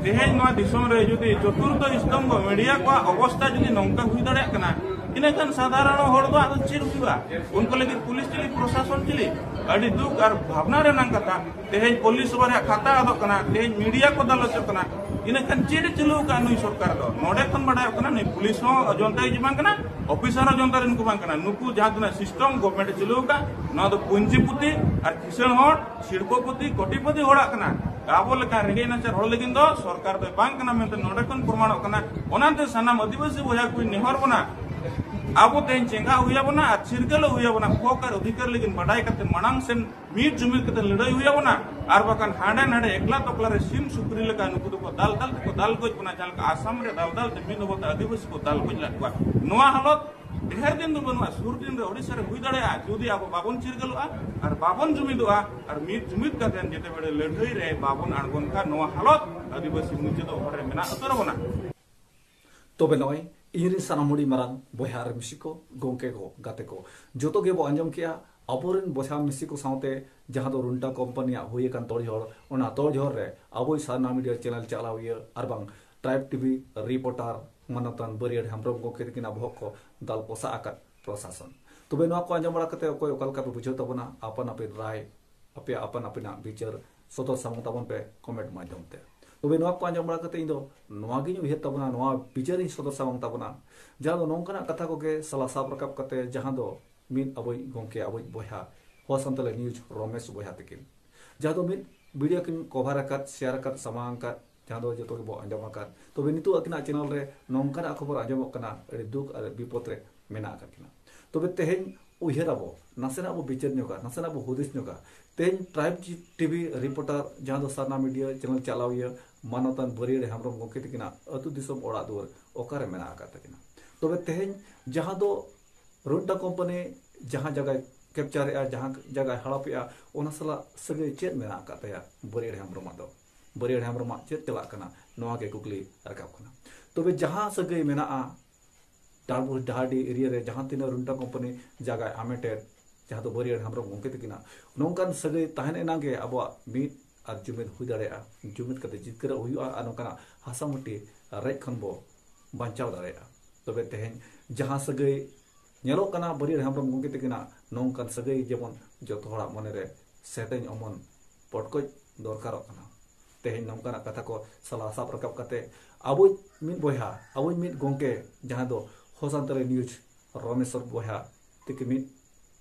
ᱛᱮᱦᱮᱧ ᱱᱚᱣᱟ ᱫᱤᱥᱚᱢ ᱨᱮ ᱡᱩᱫᱤ ᱪᱚᱛᱩᱨᱛᱷᱚ ᱥᱛᱚᱢᱵᱷᱚ ᱢᱤᱰᱤᱭᱟ ᱠᱚᱣᱟᱜ ᱚᱵᱚᱥᱛᱟ ᱡᱩᱫᱤ ᱱᱚᱝᱠᱟ ᱦᱩᱭ ᱫᱟᱲᱮᱭᱟᱜ ᱠᱟᱱᱟ, ᱤᱱᱟᱹᱠᱷᱟᱱ ᱥᱟᱫᱷᱟᱨᱚᱱ ᱦᱚᱲ ᱫᱚ ᱟᱫᱚ ᱪᱮᱫ ᱦᱩᱭᱩᱜᱼᱟ? ᱩᱱᱠᱩ ᱞᱟᱹᱜᱤᱫ ᱯᱩᱞᱤᱥ ᱪᱤᱞᱤ, ᱯᱨᱚᱥᱟᱥᱚᱱ ᱪᱤᱞᱤ? ᱟᱹᱰᱤ ᱫᱩᱠ ᱟᱨ ᱵᱷᱟᱵᱽᱱᱟ ᱨᱮᱱᱟᱜ ᱠᱟᱛᱷᱟ᱾ ᱛᱮᱦᱮᱧ ᱯᱩᱞᱤᱥ ᱥᱚᱵᱷᱟ ᱨᱮᱭᱟᱜ ᱠᱷᱟᱛᱟ ᱟᱫᱚᱜ ᱠᱟᱱᱟ, ᱛᱮᱦᱮᱧ ᱢᱤᱰᱤᱭᱟ ᱠᱚ ᱫᱟᱞ ᱦᱚᱪᱚᱜ ᱠᱟᱱᱟ᱾ ᱤᱱᱟᱹᱠᱷᱟᱱ ᱪᱮᱫ ᱮ ᱪᱟᱹᱞᱩ ᱟᱠᱟᱫ ᱱᱩᱭ ᱥᱚᱨᱠᱟᱨ ᱫᱚ? ᱱᱚᱰᱮ ᱠᱷᱚᱱ ᱵᱟᱰᱟᱭᱚᱜ ᱠᱟᱱᱟ, ᱱᱩᱭ ᱯᱩᱞᱤᱥ ᱦᱚᱸ ᱚᱡᱚᱱᱛᱟ ᱨᱮᱱ ᱠᱚ ᱵᱟᱝ ᱠᱟᱱᱟ, ᱚᱯᱷᱤᱥᱟᱨ ᱦᱚᱸ ᱚᱡᱚᱱᱛᱟ ᱨᱮᱱ ᱠᱚ ᱵᱟᱝ ᱠᱟᱱᱟ᱾ ᱱᱩᱠᱩ ᱡᱟᱦᱟᱸ ᱛᱤᱱᱟᱹᱜ ᱥᱤᱥᱴᱚᱢ ᱜᱚᱵᱷᱢᱮᱱᱴ ᱮ ᱪᱟᱹᱞᱩ ᱟᱠᱟᱫ, ᱱᱚᱣᱟ ᱫᱚ ᱯᱩᱧᱡᱤᱯᱩᱛᱤ ᱟᱨ ᱠᱤᱥᱟᱹᱬ ᱦᱚᱲ, ᱥᱤᱲᱯᱚᱯᱚᱛᱤ, ᱠᱳᱴᱤᱯᱚᱛᱤ ᱦᱚᱲᱟᱜ ᱠᱟᱱᱟ᱾ ᱟᱵᱚ ᱞᱮᱠᱟ ᱨᱮᱸᱜᱮᱡ ᱱᱟᱪᱟᱨ ᱦᱚᱲ ᱞᱟᱹᱜᱤᱫ ᱫᱚ ᱥᱚᱨᱠᱟᱨ ᱫᱚᱭ ᱵᱟᱝ ᱠᱟᱱᱟ ᱢᱮᱱᱛᱮ ᱱᱚᱰᱮ ᱠᱷᱚᱱ ᱯᱨᱚᱢᱟᱬᱚᱜ ᱠᱟᱱᱟ᱾ ᱚᱱᱟᱛᱮ ᱥᱟᱱᱟᱢ ᱟᱹᱫᱤᱵᱟᱹᱥᱤ ᱵᱚᱭᱦᱟ ᱠᱚᱧ ᱱᱮᱦᱚᱨ ᱵᱚᱱᱟ, ᱟᱵᱚ ᱛᱮᱦᱮᱧ ᱪᱮᱸᱜᱷᱟᱜ ᱦᱩᱭ ᱟᱵᱚᱱᱟ ᱟᱨ ᱪᱤᱨᱜᱟᱹᱞᱚᱜ ᱦᱩᱭ ᱟᱵᱚᱱᱟ᱾ ᱦᱚᱠ ᱟᱨ ᱚᱫᱷᱤᱠᱟᱨ ᱞᱟᱹᱜᱤᱫ ᱵᱟᱰᱟᱭ ᱠᱟᱛᱮ ᱢᱟᱲᱟᱝ ᱥᱮᱱ ᱢᱤᱫ ᱡᱩᱢᱤᱫ ᱠᱟᱛᱮ ᱞᱟᱹᱲᱦᱟᱹᱭ ᱦᱩᱭ ᱟᱵᱚᱱᱟ᱾ ᱟᱨ ᱵᱟᱠᱷᱟᱱ ᱦᱟᱸᱰᱮ ᱱᱟᱰᱮ ᱮᱠᱞᱟ ᱛᱚᱠᱞᱟ ᱨᱮ ᱥᱤᱢ ᱥᱩᱠᱨᱤ ᱞᱮᱠᱟ ᱱᱩᱠᱩ ᱫᱚᱠᱚ ᱫᱟᱞ ᱫᱟᱞ ᱛᱮᱠᱚ ᱫᱟᱞ ᱜᱚᱡ ᱵᱚᱱᱟ, ᱡᱟᱦᱟᱸ ᱞᱮᱠᱟ ᱟᱥᱟᱢ ᱨᱮ ᱫᱟᱞ ᱫᱟᱞ ᱛᱮ ᱢᱤᱫ ᱦᱚᱵᱚ ᱛᱮ ᱟᱹᱫᱤᱵᱟᱹᱥᱤ ᱠᱚ ᱫᱟᱞ ᱜᱚᱡ ᱞᱮᱫ ᱠᱚᱣᱟ᱾ ᱱᱚᱣᱟ ᱦᱟᱞᱚᱛ ᱰᱷᱮᱨ ᱫᱤᱱ ᱫᱚ ᱵᱟᱹᱱᱩᱜᱼᱟ, ᱥᱩᱨ ᱫᱤᱱ ᱨᱮ ᱳᱰᱤᱥᱟ ᱨᱮ ᱦᱩᱭ ᱫᱟᱲᱮᱭᱟᱜᱼᱟ᱾ ᱡᱩᱫᱤ ᱟᱵᱚ ᱵᱟᱵᱚᱱ ᱪᱤᱨᱜᱟᱹᱞᱚᱜᱼᱟ ᱟᱨ ᱵᱟᱵᱚᱱ ᱡᱩᱢᱤᱫᱚᱜᱼᱟ ᱟᱨ ᱢᱤᱫ ᱡᱩᱢᱤᱫ ᱠᱟᱛᱮ ᱡᱮᱛᱮ ᱵᱮᱲᱮ ᱞᱟᱹᱲᱦᱟᱹᱭ ᱨᱮ ᱵᱟᱵᱚᱱ ᱟᱬᱜᱚᱱ ᱠᱷᱟᱱ, ᱱᱚᱣᱟ ᱦᱟᱞᱚᱛ ᱟᱹᱫᱤᱵᱟᱹᱥᱤ ᱢᱩᱪᱟᱹᱫᱚᱜ ᱦᱚᱨ ᱨᱮ ᱢᱮᱱᱟᱜ ᱩᱛᱟᱹᱨ ᱟᱵᱚᱱᱟ᱾ ᱛᱚᱵᱮ ᱱᱚᱜᱼᱚᱭ ᱤᱧᱨᱮᱱ ᱥᱟᱱᱟᱢ ᱦᱩᱰᱤᱧ ᱢᱟᱨᱟᱝ ᱵᱚᱭᱦᱟ ᱟᱨ ᱢᱤᱥᱤ ᱠᱚ, ᱜᱚᱢᱠᱮ ᱠᱚ, ᱜᱟᱛᱮ ᱠᱚ, ᱡᱚᱛᱚ ᱜᱮᱵᱚ ᱟᱸᱡᱚᱢ ᱠᱮᱜᱼᱟ ᱟᱵᱚᱨᱮᱱ ᱵᱚᱭᱦᱟ ᱢᱤᱥᱤ ᱠᱚ ᱥᱟᱶᱛᱮ ᱡᱟᱦᱟᱸ ᱫᱚ ᱨᱩᱱᱴᱟ ᱠᱳᱢᱯᱟᱱᱤᱭᱟᱜ ᱦᱩᱭ ᱟᱠᱟᱱ ᱛᱚᱲᱡᱷᱚᱲ, ᱚᱱᱟ ᱛᱚᱲᱡᱷᱚᱲ ᱨᱮ ᱟᱵᱚᱭ ᱥᱟᱨᱱᱟ ᱢᱤᱰᱤᱭᱟ ᱪᱮᱱᱮᱞ ᱪᱟᱞᱟᱣᱤᱭᱟᱹ ᱟᱨ ᱵᱟᱝ ᱴᱨᱟᱭᱤᱵᱽ ᱴᱤᱵᱷᱤ ᱨᱤᱯᱳᱨᱴᱟᱨ ᱢᱟᱱᱚᱛᱟᱱ ᱵᱟᱹᱨᱭᱟᱹᱲ ᱦᱮᱢᱵᱨᱚᱢ ᱜᱚᱢᱠᱮ ᱛᱤᱠᱤᱱᱟᱜ ᱵᱚᱦᱚᱜ ᱠᱚ ᱫᱟᱞ ᱯᱚᱥᱟᱜ ᱟᱠᱟᱫ ᱯᱨᱚᱥᱟᱥᱚᱱ᱾ ᱛᱚᱵᱮ ᱱᱚᱣᱟ ᱠᱚ ᱟᱸᱡᱚᱢ ᱵᱟᱲᱟ ᱠᱟᱛᱮ ᱚᱠᱚᱭ ᱚᱠᱟ ᱞᱮᱠᱟ ᱯᱮ ᱵᱩᱡᱷᱟᱹᱣ ᱛᱟᱵᱚᱱᱟ, ᱟᱯᱟᱱ ᱟᱹᱯᱤᱱ ᱨᱟᱭ, ᱟᱯᱮᱭᱟᱜ ᱟᱯᱟᱱ ᱟᱹᱯᱤᱱᱟᱜ ᱵᱤᱪᱟᱹᱨ ᱥᱚᱫᱚᱨ ᱥᱟᱢᱟᱝ ᱛᱟᱵᱚᱱ ᱯᱮ ᱠᱚᱢᱮᱱᱴ ᱢᱟᱫᱽᱫᱷᱚᱢ ᱛᱮ᱾ ᱛᱚᱵᱮ ᱱᱚᱣᱟ ᱠᱚ ᱟᱸᱡᱚᱢ ᱵᱟᱲᱟ ᱠᱟᱛᱮ ᱤᱧ ᱫᱚ ᱱᱚᱣᱟ ᱜᱤᱧ ᱩᱭᱦᱟᱹᱨ ᱛᱟᱵᱚᱱᱟ, ᱱᱚᱣᱟ ᱵᱤᱪᱟᱹᱨ ᱤᱧ ᱥᱚᱫᱚᱨ ᱥᱟᱢᱟᱝ ᱛᱟᱵᱚᱱᱟ, ᱡᱟᱦᱟᱸ ᱫᱚ ᱱᱚᱝᱠᱟᱱᱟᱜ ᱠᱟᱛᱷᱟ ᱠᱚᱜᱮ ᱥᱟᱞᱟ ᱥᱟᱵ ᱨᱟᱠᱟᱵ ᱠᱟᱛᱮ, ᱡᱟᱦᱟᱸ ᱫᱚ ᱢᱤᱫ ᱟᱵᱚᱭᱤᱡ ᱜᱚᱢᱠᱮ, ᱟᱵᱚᱭᱤᱡ ᱵᱚᱭᱦᱟ, ᱦᱚᱲ ᱥᱟᱱᱛᱟᱲᱤ ᱱᱤᱭᱩᱡᱽ ᱨᱚᱢᱮᱥ ᱵᱚᱭᱦᱟ ᱛᱤᱠᱤᱱ ᱡᱟᱦᱟᱸ ᱫᱚ ᱢᱤᱫ ᱵᱷᱤᱰᱤᱭᱳ ᱠᱤᱱ ᱠᱚᱵᱷᱟᱨ ᱟᱠᱟᱫ, ᱥᱮᱭᱟᱨ ᱟᱠᱟᱫ, ᱥᱟᱢᱟᱝ ᱟᱠᱟᱫ, ᱡᱟᱦᱟᱸ ᱫᱚ ᱡᱚᱛᱚ ᱜᱮᱵᱚ ᱟᱸᱡᱚᱢ ᱟᱠᱟᱫ᱾ ᱛᱚᱵᱮ ᱱᱤᱛᱚᱜ ᱟᱹᱠᱤᱱᱟᱜ ᱪᱮᱱᱮᱞ ᱨᱮ ᱱᱚᱝᱠᱟᱱᱟᱜ ᱠᱷᱚᱵᱚᱨ ᱟᱸᱡᱚᱢᱚᱜ ᱠᱟᱱᱟ, ᱟᱹᱰᱤ ᱫᱩᱠ ᱟᱨ ᱵᱤᱯᱚᱫ ᱨᱮ ᱢᱮᱱᱟᱜ ᱟᱠᱟᱫ ᱠᱤᱱᱟ᱾ ᱛᱚᱵᱮ ᱛᱮᱦᱮᱧ ᱩᱭᱦᱟᱹᱨ ᱟᱵᱚ, ᱱᱟᱥᱮᱱᱟᱜ ᱵᱚ ᱵᱤᱪᱟᱹᱨ ᱧᱚᱜᱟ, ᱱᱟᱥᱮᱱᱟᱜ ᱵᱚ ᱦᱩᱫᱤᱥ ᱧᱚᱜᱟ᱾ ᱛᱮᱦᱮᱧ ᱴᱨᱟᱭᱤᱵᱽ ᱴᱤᱵᱷᱤ ᱨᱤᱯᱳᱨᱴᱟᱨ, ᱡᱟᱦᱟᱸ ᱫᱚ ᱥᱟᱨᱱᱟ ᱢᱤᱰᱤᱭᱟ ᱪᱮᱱᱮᱞ ᱪᱟᱞᱟᱣᱤᱭᱟᱹ ᱢᱟᱱᱚᱛᱟᱱ ᱵᱟᱹᱨᱭᱟᱹᱲ ᱦᱮᱢᱵᱨᱚᱢ ᱜᱚᱢᱠᱮ ᱛᱤᱠᱤᱱᱟᱜ ᱟᱹᱛᱩ ᱫᱤᱥᱚᱢ ᱚᱲᱟᱜ ᱫᱩᱣᱟᱹᱨ ᱚᱠᱟᱨᱮ ᱢᱮᱱᱟᱜ ᱟᱠᱟᱫ ᱛᱟᱹᱠᱤᱱᱟ? ᱛᱚᱵᱮ ᱛᱮᱦᱮᱧ ᱡᱟᱦᱟᱸ ᱫᱚ ᱨᱩᱱᱴᱟ ᱠᱳᱢᱯᱟᱱᱤ ᱡᱟᱦᱟᱸ ᱡᱟᱭᱜᱟᱭ ᱠᱮᱯᱪᱟᱨᱮᱜᱼᱟ, ᱡᱟᱦᱟᱸ ᱡᱟᱭᱜᱟᱭ ᱦᱟᱲᱟᱯᱮᱜᱼᱟ, ᱚᱱᱟ ᱥᱟᱞᱟᱜ ᱥᱟᱹᱜᱟᱹᱭ ᱪᱮᱫ ᱢᱮᱱᱟᱜ ᱟᱠᱟᱫ ᱛᱟᱭᱟ ᱵᱟᱹᱨᱭᱟᱹᱲ ᱦᱮᱢᱵᱨᱚᱢᱟᱜ ᱫᱚ? ᱵᱟᱹᱨᱭᱟᱹᱲ ᱦᱮᱢᱵᱨᱚᱢᱟᱜ ᱪᱮᱫ ᱪᱟᱞᱟᱜ ᱠᱟᱱᱟ? ᱱᱚᱣᱟ ᱜᱮ ᱠᱩᱠᱞᱤ ᱨᱟᱠᱟᱵ ᱠᱟᱱᱟ᱾ ᱛᱚᱵᱮ ᱡᱟᱦᱟᱸ ᱥᱟᱹᱜᱟᱹᱭ ᱢᱮᱱᱟᱜᱼᱟ ᱰᱟᱦᱟᱨᱰᱤ ᱮᱨᱤᱭᱟ ᱨᱮ, ᱡᱟᱦᱟᱸ ᱛᱤᱱᱟᱹᱜ ᱨᱩᱱᱴᱟ ᱠᱳᱢᱯᱟᱱᱤ ᱡᱟᱭᱜᱟᱭ ᱦᱟᱢᱮᱴᱮᱫ, ᱡᱟᱦᱟᱸ ᱫᱚ ᱵᱟᱹᱨᱤᱭᱟᱹᱲ ᱦᱮᱢᱵᱨᱚᱢ ᱜᱚᱢᱠᱮ ᱛᱟᱹᱠᱤᱱᱟᱜ, ᱱᱚᱝᱠᱟᱱ ᱥᱟᱹᱜᱟᱹᱭ ᱛᱟᱦᱮᱱ ᱮᱱᱟᱝ ᱜᱮ ᱟᱵᱚᱣᱟᱜ ᱢᱤᱫ ᱟᱨ ᱡᱩᱢᱤᱫ ᱦᱩᱭ ᱫᱟᱲᱮᱭᱟᱜᱼᱟ᱾ ᱡᱩᱢᱤᱫ ᱠᱟᱛᱮ ᱡᱤᱛᱠᱟᱹᱨᱚᱜ ᱦᱩᱭᱩᱜᱼᱟ ᱟᱨ ᱱᱚᱝᱠᱟᱱᱟᱜ ᱦᱟᱥᱟ ᱢᱟᱹᱴᱤ ᱨᱮᱡ ᱠᱷᱚᱱ ᱵᱚ ᱵᱟᱧᱪᱟᱣ ᱫᱟᱲᱮᱭᱟᱜᱼᱟ᱾ ᱛᱚᱵᱮ ᱛᱮᱦᱮᱧ ᱡᱟᱦᱟᱸ ᱥᱟᱹᱜᱟᱹᱭ ᱧᱮᱞᱚᱜ ᱠᱟᱱᱟ ᱵᱟᱹᱨᱤᱭᱟᱹᱲ ᱦᱮᱢᱵᱨᱚᱢ ᱜᱚᱢᱠᱮ ᱛᱟᱹᱠᱤᱱᱟᱜ, ᱱᱚᱝᱠᱟᱱ ᱥᱟᱹᱜᱟᱹᱭ ᱡᱮᱢᱚᱱ ᱡᱚᱛᱚ ᱦᱚᱲᱟᱜ ᱢᱚᱱᱮᱨᱮ ᱥᱮᱛᱮᱧ ᱚᱢᱚᱱ ᱯᱚᱴᱠᱚᱡ ᱫᱚᱨᱠᱟᱨᱚᱜ ᱠᱟᱱᱟ᱾ ᱛᱮᱦᱮᱧ ᱱᱚᱝᱠᱟᱱᱟᱜ ᱠᱟᱛᱷᱟ ᱠᱚ ᱥᱟᱞᱟ ᱥᱟᱵ ᱨᱟᱠᱟᱵ ᱠᱟᱛᱮ ᱟᱵᱚᱭᱤᱡ ᱢᱤᱫ ᱵᱚᱭᱦᱟ, ᱟᱵᱚᱭᱤᱡ ᱢᱤᱫ ᱜᱚᱢᱠᱮ, ᱡᱟᱦᱟᱸ ᱫᱚ ᱦᱚ ᱥᱟᱱᱛᱟᱲᱤ ᱱᱤᱭᱩᱡᱽ ᱨᱚᱢᱮᱥ ᱵᱚᱭᱦᱟ ᱛᱤᱠᱤ ᱢᱤᱫ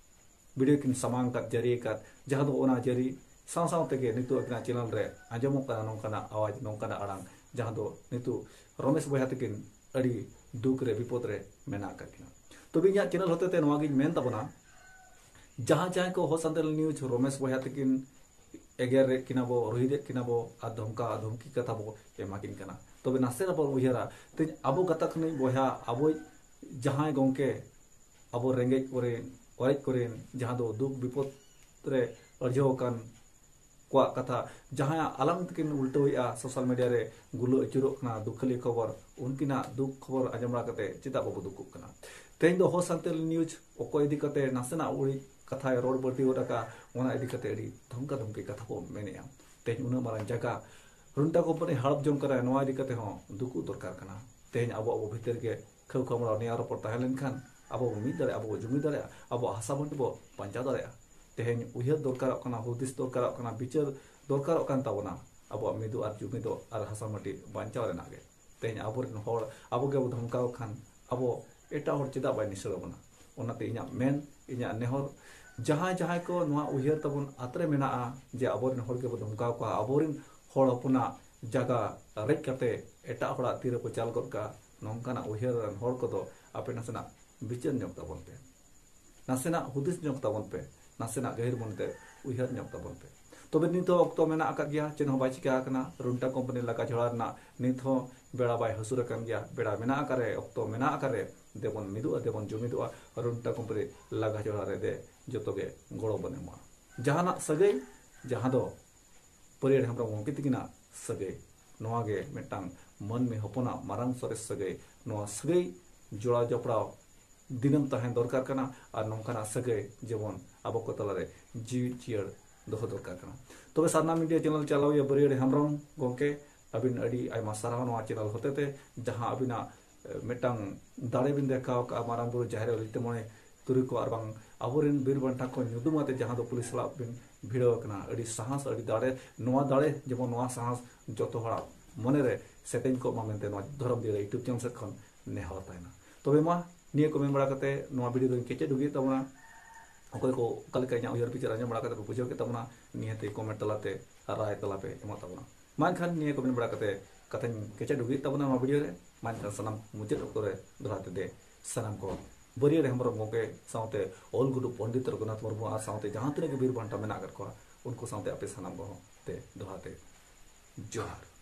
ᱵᱷᱤᱰᱤᱭᱳ ᱠᱤᱱ ᱥᱟᱢᱟᱝ ᱟᱠᱟᱫ, ᱡᱟᱹᱨᱤ ᱟᱠᱟᱫ, ᱡᱟᱦᱟᱸ ᱫᱚ ᱚᱱᱟ ᱡᱟᱹᱨᱤ ᱥᱟᱶ ᱥᱟᱶ ᱛᱮᱜᱮ ᱱᱤᱛᱚᱜ ᱟᱹᱠᱤᱱᱟᱜ ᱪᱮᱱᱮᱞ ᱨᱮ ᱟᱸᱡᱚᱢᱚᱜ ᱠᱟᱱᱟ ᱱᱚᱝᱠᱟᱱᱟᱜ ᱟᱣᱟᱡᱽ, ᱱᱚᱝᱠᱟᱱᱟᱜ ᱟᱲᱟᱝ, ᱡᱟᱦᱟᱸ ᱫᱚ ᱱᱤᱛᱚᱜ ᱨᱚᱢᱮᱥ ᱵᱚᱭᱦᱟ ᱛᱟᱹᱠᱤᱱ ᱟᱹᱰᱤ ᱫᱩᱠ ᱨᱮ ᱵᱤᱯᱚᱫ ᱨᱮ ᱢᱮᱱᱟᱜ ᱟᱠᱟᱫ ᱠᱤᱱᱟ᱾ ᱛᱚᱵᱮ ᱤᱧᱟᱹᱜ ᱪᱮᱱᱮᱞ ᱦᱚᱛᱮᱛᱮ ᱱᱚᱣᱟ ᱜᱤᱧ ᱢᱮᱱ ᱛᱟᱵᱚᱱᱟ, ᱡᱟᱦᱟᱸ ᱡᱟᱦᱟᱸᱭ ᱠᱚ ᱦᱚ ᱥᱟᱱᱛᱟᱲᱤ ᱱᱤᱭᱩᱡᱽ ᱨᱚᱢᱮᱥ ᱵᱚᱭᱦᱟ ᱛᱟᱹᱠᱤᱱ ᱮᱜᱮᱨᱮᱫ ᱠᱤᱱᱟ ᱵᱚ, ᱨᱩᱦᱤᱫᱮᱫ ᱠᱤᱱᱟ ᱵᱚ ᱟᱨ ᱫᱷᱚᱢᱠᱟ ᱫᱷᱚᱢᱠᱤ ᱠᱟᱛᱷᱟ ᱵᱚ ᱮᱢᱟ ᱠᱤᱱ ᱠᱟᱱᱟ, ᱛᱚᱵᱮ ᱱᱟᱥᱮ ᱨᱮᱵᱚᱱ ᱩᱭᱦᱟᱹᱨᱟ, ᱛᱮᱦᱮᱧ ᱟᱵᱚ ᱜᱟᱛᱟᱠ ᱨᱤᱱᱤᱡ ᱵᱚᱭᱦᱟ, ᱟᱵᱚᱭᱤᱡ ᱡᱟᱦᱟᱸᱭ ᱜᱚᱢᱠᱮ, ᱟᱵᱚ ᱨᱮᱸᱜᱮᱡ ᱠᱚᱨᱮᱱ, ᱚᱨᱮᱡ ᱠᱚᱨᱮᱱ, ᱡᱟᱦᱟᱸ ᱫᱚ ᱫᱩᱠ ᱵᱤᱯᱚᱫ ᱨᱮ ᱟᱹᱲᱡᱷᱟᱹᱣ ᱟᱠᱟᱱ ᱠᱚᱣᱟᱜ ᱠᱟᱛᱷᱟ ᱡᱟᱦᱟᱸᱭᱟᱜ ᱟᱞᱟᱝ ᱛᱮᱠᱤᱱ ᱩᱞᱴᱟᱹᱣᱮᱫᱼᱟ, ᱥᱳᱥᱟᱞ ᱢᱤᱰᱤᱭᱟ ᱨᱮ ᱜᱩᱞᱟᱹ ᱟᱹᱪᱩᱨᱚᱜ ᱠᱟᱱᱟ, ᱫᱩᱠᱷᱟᱹᱞᱤ ᱠᱷᱚᱵᱚᱨ, ᱩᱱᱠᱤᱱᱟᱜ ᱫᱩᱠ ᱠᱷᱚᱵᱚᱨ ᱟᱸᱡᱚᱢ ᱵᱟᱲᱟ ᱠᱟᱛᱮ ᱪᱮᱫᱟᱜ ᱵᱟᱵᱚ ᱫᱩᱠᱩᱜ ᱠᱟᱱᱟ? ᱛᱮᱦᱮᱧ ᱫᱚ ᱦᱚ ᱥᱟᱱᱛᱟᱲᱤ ᱱᱤᱭᱩᱡᱽ ᱚᱠᱚᱭ ᱤᱫᱤ ᱠᱟᱛᱮ ᱱᱟᱥᱮᱱᱟᱜ ᱩᱲᱤᱡ ᱠᱟᱛᱷᱟᱭ ᱨᱚᱲ ᱵᱟᱹᱲᱛᱤ ᱜᱚᱫ ᱟᱠᱟᱫᱼᱟ, ᱚᱱᱟ ᱤᱫᱤ ᱠᱟᱛᱮ ᱟᱹᱰᱤ ᱫᱷᱚᱢᱠᱟ ᱫᱷᱚᱢᱠᱤ ᱠᱟᱛᱷᱟ ᱵᱚ ᱢᱮᱱᱮᱫᱼᱟ᱾ ᱛᱮᱦᱮᱧ ᱩᱱᱟᱹᱜ ᱢᱟᱨᱟᱝ ᱡᱟᱭᱜᱟ ᱨᱩᱱᱴᱟ ᱠᱳᱢᱯᱟᱱᱤ ᱦᱟᱲᱚᱯ ᱡᱚᱝ ᱠᱟᱱᱟ, ᱱᱚᱣᱟ ᱤᱫᱤ ᱠᱟᱛᱮ ᱦᱚᱸ ᱫᱩᱠᱩᱜ ᱫᱚᱨᱠᱟᱨ ᱠᱟᱱᱟ᱾ ᱛᱮᱦᱮᱧ ᱟᱵᱚ ᱟᱵᱚ ᱵᱷᱤᱛᱤᱨ ᱜᱮ ᱠᱷᱟᱹᱣ ᱠᱷᱟᱢᱲᱟᱣ ᱱᱮᱭᱟᱣ ᱨᱚᱯᱚᱲ ᱛᱟᱦᱮᱸ ᱞᱮᱱᱠᱷᱟᱱ ᱟᱵᱚ ᱵᱚ ᱢᱤᱫ ᱫᱟᱲᱮᱭᱟᱜᱼᱟ, ᱟᱵᱚ ᱵᱚ ᱡᱩᱢᱤᱫ ᱫᱟᱲᱮᱭᱟᱜᱼᱟ, ᱟᱵᱚᱣᱟᱜ ᱦᱟᱥᱟ ᱢᱟᱹᱴᱤ ᱵᱚ ᱵᱟᱧᱪᱟᱣ ᱫᱟᱲᱮᱭᱟᱜᱼᱟ᱾ ᱛᱮᱦᱮᱧ ᱩᱭᱦᱟᱹᱨ ᱫᱚᱨᱠᱟᱨᱚᱜ ᱠᱟᱱᱟ, ᱦᱩᱫᱤᱥ ᱫᱚᱨᱠᱟᱨᱚᱜ ᱠᱟᱱᱟ, ᱵᱤᱪᱟᱹᱨ ᱫᱚᱨᱠᱟᱨᱚᱜ ᱠᱟᱱ ᱛᱟᱵᱚᱱᱟ ᱟᱵᱚᱣᱟᱜ ᱢᱤᱫᱚᱜ ᱟᱨ ᱡᱩᱢᱤᱫᱚᱜ ᱟᱨ ᱦᱟᱥᱟ ᱢᱟᱹᱴᱤ ᱵᱟᱧᱪᱟᱣ ᱨᱮᱱᱟᱜ ᱜᱮ᱾ ᱛᱮᱦᱮᱧ ᱟᱵᱚᱨᱮᱱ ᱦᱚᱲ ᱟᱵᱚ ᱜᱮᱵᱚ ᱫᱷᱚᱢᱠᱟᱣ ᱠᱷᱟᱱ ᱟᱵᱚ ᱮᱴᱟᱜ ᱦᱚᱲ ᱪᱮᱫᱟᱜ ᱵᱟᱭ ᱱᱤᱥᱲᱟᱹ ᱵᱚᱱᱟ? ᱚᱱᱟᱛᱮ ᱤᱧᱟᱹᱜ ᱢᱮᱱ, ᱤᱧᱟᱹᱜ ᱱᱮᱦᱚᱨ, ᱡᱟᱦᱟᱸᱭ ᱡᱟᱦᱟᱸᱭ ᱠᱚ ᱱᱚᱣᱟ ᱩᱭᱦᱟᱹᱨ ᱛᱟᱵᱚᱱ ᱟᱛᱨᱮ ᱢᱮᱱᱟᱜᱼᱟ ᱡᱮ ᱟᱵᱚᱨᱮᱱ ᱦᱚᱲ ᱜᱮᱵᱚ ᱫᱷᱚᱢᱠᱟᱣ ᱠᱚᱣᱟ, ᱟᱵᱚᱨᱮᱱ ᱦᱚᱲ ᱦᱚᱯᱚᱱᱟᱜ ᱡᱟᱭᱜᱟ ᱨᱮᱡ ᱠᱟᱛᱮ ᱮᱴᱟᱜ ᱦᱚᱲᱟᱜ ᱛᱤ ᱨᱮᱠᱚ ᱪᱟᱞ ᱜᱚᱫ ᱠᱟᱜᱼᱟ, ᱱᱚᱝᱠᱟᱱᱟᱜ ᱩᱭᱦᱟᱹᱨ ᱨᱮᱱ ᱦᱚᱲ ᱠᱚᱫᱚ ᱟᱯᱮ ᱱᱟᱥᱮᱱᱟᱜ ᱵᱤᱪᱟᱹᱨ ᱧᱚᱜ ᱛᱟᱵᱚᱱ ᱯᱮ, ᱱᱟᱥᱮᱱᱟᱜ ᱦᱩᱫᱤᱥ ᱧᱚᱜ ᱛᱟᱵᱚᱱ ᱯᱮ, ᱱᱟᱥᱮᱱᱟᱜ ᱜᱟᱹᱦᱤᱨ ᱢᱚᱱᱮᱛᱮ ᱩᱭᱦᱟᱹᱨ ᱧᱚᱜ ᱛᱟᱵᱚᱱ ᱯᱮ᱾ ᱛᱚᱵᱮ ᱱᱤᱛ ᱦᱚᱸ ᱚᱠᱛᱚ ᱢᱮᱱᱟᱜ ᱟᱠᱟᱫ ᱜᱮᱭᱟ, ᱪᱮᱫ ᱦᱚᱸ ᱵᱟᱭ ᱪᱤᱠᱟ ᱟᱠᱟᱱᱟ᱾ ᱨᱩᱱᱴᱟ ᱠᱳᱢᱯᱟᱱᱤ ᱞᱟᱜᱟ ᱡᱷᱚᱲᱟ ᱨᱮᱱᱟᱜ ᱱᱤᱛ ᱦᱚᱸ ᱵᱮᱲᱟ ᱵᱟᱭ ᱦᱟᱹᱥᱩᱨ ᱟᱠᱟᱱ ᱜᱮᱭᱟ᱾ ᱵᱮᱲᱟ ᱢᱮᱱᱟᱜ ᱟᱠᱟᱫ ᱨᱮ, ᱚᱠᱛᱚ ᱢᱮᱱᱟᱜ ᱟᱠᱟᱫ ᱨᱮ, ᱫᱮᱵᱚᱱ ᱢᱤᱫᱚᱜᱼᱟ, ᱫᱮᱵᱚᱱ ᱡᱩᱢᱤᱫᱚᱜᱼᱟ᱾ ᱨᱩᱱᱴᱟ ᱠᱳᱢᱯᱟᱱᱤ ᱞᱟᱜᱟ ᱡᱷᱚᱲᱟ ᱨᱮ ᱫᱮ ᱡᱚᱛᱚ ᱜᱮ ᱜᱚᱲᱚ ᱵᱚᱱ ᱮᱢᱟ᱾ ᱡᱟᱦᱟᱱᱟᱜ ᱥᱟᱹᱜᱟᱹᱭ, ᱡᱟᱦᱟᱸ ᱫᱚ ᱯᱟᱹᱨᱤᱭᱟᱹᱲ ᱦᱮᱢᱵᱨᱚᱢ ᱜᱚᱢᱠᱮ ᱛᱤᱠᱤᱱᱟᱜ ᱥᱟᱹᱜᱟᱹᱭ, ᱱᱚᱣᱟ ᱜᱮ ᱢᱤᱫᱴᱟᱝ ᱢᱟᱹᱱᱢᱤ ᱦᱚᱯᱚᱱᱟᱜ ᱢᱟᱨᱟᱝ ᱥᱚᱨᱮᱥ ᱥᱟᱹᱜᱟᱹᱭ᱾ ᱱᱚᱣᱟ ᱥᱟᱹᱜᱟᱹᱭ ᱡᱚᱲᱟᱣ ᱡᱚᱯᱲᱟᱣ ᱫᱤᱱᱟᱹᱢ ᱛᱟᱦᱮᱸ ᱫᱚᱨᱠᱟᱨ ᱠᱟᱱᱟ ᱟᱨ ᱱᱚᱝᱠᱟᱱᱟᱜ ᱥᱟᱹᱜᱟᱹᱭ ᱡᱮᱢᱚᱱ ᱟᱵᱚ ᱠᱚ ᱛᱟᱞᱟᱨᱮ ᱡᱤᱣᱤ ᱡᱤᱭᱟᱹᱲ ᱫᱚᱦᱚ ᱫᱚᱨᱠᱟᱨ ᱠᱟᱱᱟ᱾ ᱛᱚᱵᱮ ᱥᱟᱨᱱᱟ ᱢᱤᱰᱤᱭᱟ ᱪᱮᱱᱮᱞ ᱪᱟᱞᱟᱣᱤᱭᱟᱹ ᱵᱟᱹᱨᱭᱟᱹᱲᱤ ᱦᱮᱢᱵᱨᱚᱢ ᱜᱚᱢᱠᱮ, ᱟᱹᱵᱤᱱ ᱟᱹᱰᱤ ᱟᱭᱢᱟ ᱥᱟᱨᱦᱟᱣ ᱱᱚᱣᱟ ᱪᱮᱱᱮᱞ ᱦᱚᱛᱮᱛᱮ, ᱡᱟᱦᱟᱸ ᱟᱹᱵᱤᱱᱟᱜ ᱢᱤᱫᱴᱟᱝ ᱫᱟᱲᱮ ᱵᱤᱱ ᱫᱮᱠᱷᱟᱣ ᱠᱟᱜᱼᱟ ᱢᱟᱨᱟᱝ ᱵᱩᱨᱩ, ᱡᱟᱦᱮᱨ ᱟᱭᱳ, ᱞᱤᱴᱟᱹ ᱢᱚᱬᱮ ᱛᱩᱨᱩᱭ ᱠᱚ ᱟᱨ ᱵᱟᱝ ᱟᱵᱚᱨᱮᱱ ᱵᱤᱨ ᱵᱟᱱᱴᱟ ᱠᱚ ᱧᱩᱛᱩᱢ ᱟᱛᱮ ᱡᱟᱦᱟᱸ ᱫᱚ ᱯᱩᱞᱤᱥ ᱥᱟᱞᱟᱜ ᱵᱤᱱ ᱵᱷᱤᱲᱟᱹᱣ ᱟᱠᱟᱱᱟ᱾ ᱟᱹᱰᱤ ᱥᱟᱦᱟᱥ, ᱟᱹᱰᱤ ᱫᱟᱲᱮ, ᱱᱚᱣᱟ ᱫᱟᱲᱮ ᱡᱮᱢᱚᱱ ᱱᱚᱣᱟ ᱥᱟᱦᱟᱥ ᱡᱚᱛᱚ ᱦᱚᱲᱟᱜ ᱢᱚᱱᱮᱨᱮ ᱥᱮᱛᱮᱧ ᱠᱚᱜ ᱢᱟ ᱢᱮᱱᱛᱮ ᱱᱚᱣᱟ ᱫᱷᱚᱨᱚᱢ ᱫᱤᱭᱟᱹ YouTube ᱪᱮᱱᱮᱞ ᱥᱮᱫ ᱠᱷᱚᱱ ᱱᱮᱦᱚᱨ ᱛᱟᱦᱮᱱᱟ᱾ ᱛᱚᱵᱮ ᱢᱟ ᱱᱤᱭᱟᱹ ᱠᱚ ᱢᱮᱱ ᱵᱟᱲᱟ ᱠᱟᱛᱮ ᱱᱚᱣᱟ ᱵᱷᱤᱰᱤᱭᱳ ᱫᱚᱧ ᱠᱮᱪᱮᱫ ᱟᱹᱜᱩᱭᱮᱫ ᱛᱟᱵᱚᱱᱟ᱾ ᱚᱠᱚᱭ ᱠᱚ ᱚᱠᱟ ᱞᱮᱠᱟ ᱤᱧᱟᱹᱜ ᱩᱭᱦᱟᱹᱨ ᱵᱤᱪᱟᱹᱨ ᱟᱸᱡᱚᱢ ᱵᱟᱲᱟ ᱠᱟᱛᱮ ᱯᱮ ᱵᱩᱡᱷᱟᱹᱣ ᱠᱮᱫ ᱛᱟᱵᱚᱱᱟ, ᱱᱤᱦᱟᱹᱛ ᱠᱚᱢᱮᱱᱴ ᱛᱟᱞᱟᱛᱮ ᱨᱟᱭ ᱛᱟᱞᱟᱯᱮ ᱮᱢᱚᱜ ᱛᱟᱵᱚᱱᱟ᱾ ᱢᱟ ᱮᱱᱠᱷᱟᱱ ᱱᱤᱭᱟᱹ ᱠᱚ ᱢᱮᱱ ᱵᱟᱲᱟ ᱠᱟᱛᱮ ᱠᱟᱛᱷᱟᱧ ᱠᱮᱪᱮᱫ ᱟᱹᱜᱩᱭᱮᱫ ᱛᱟᱵᱚᱱᱟ ᱱᱚᱣᱟ ᱵᱷᱤᱰᱤᱭᱳ ᱨᱮ᱾ ᱢᱟ ᱮᱱᱠᱷᱟᱱ ᱥᱟᱱᱟᱢ ᱢᱩᱪᱟᱹᱫ ᱚᱠᱛᱚ ᱨᱮ ᱫᱚᱦᱲᱟ ᱛᱮ ᱫᱮ ᱥᱟᱱᱟᱢ ᱠᱚ ᱵᱟᱹᱨᱭᱟᱹᱲ ᱦᱮᱢᱵᱨᱚᱢ ᱜᱚᱢᱠᱮ ᱥᱟᱶᱛᱮ ᱚᱞ ᱜᱩᱨᱩ ᱯᱚᱱᱰᱤᱛ ᱨᱚᱜᱷᱩᱱᱟᱛᱷ ᱢᱩᱨᱢᱩ ᱟᱨ ᱥᱟᱶᱛᱮ ᱡᱟᱦᱟᱸ ᱛᱤᱱᱟᱹᱜ ᱜᱮ ᱵᱤᱨ ᱵᱟᱱᱴᱟ ᱢᱮᱱᱟᱜ ᱟᱠᱟᱫ ᱠᱚᱣᱟ, ᱩᱱᱠᱩ ᱥᱟᱶᱛᱮ ᱟᱯᱮ ᱥᱟᱱᱟᱢ ᱠᱚᱦᱚᱸ ᱛᱮ ᱫᱚᱦᱲᱟ ᱛᱮ ᱡᱚᱦᱟᱨ᱾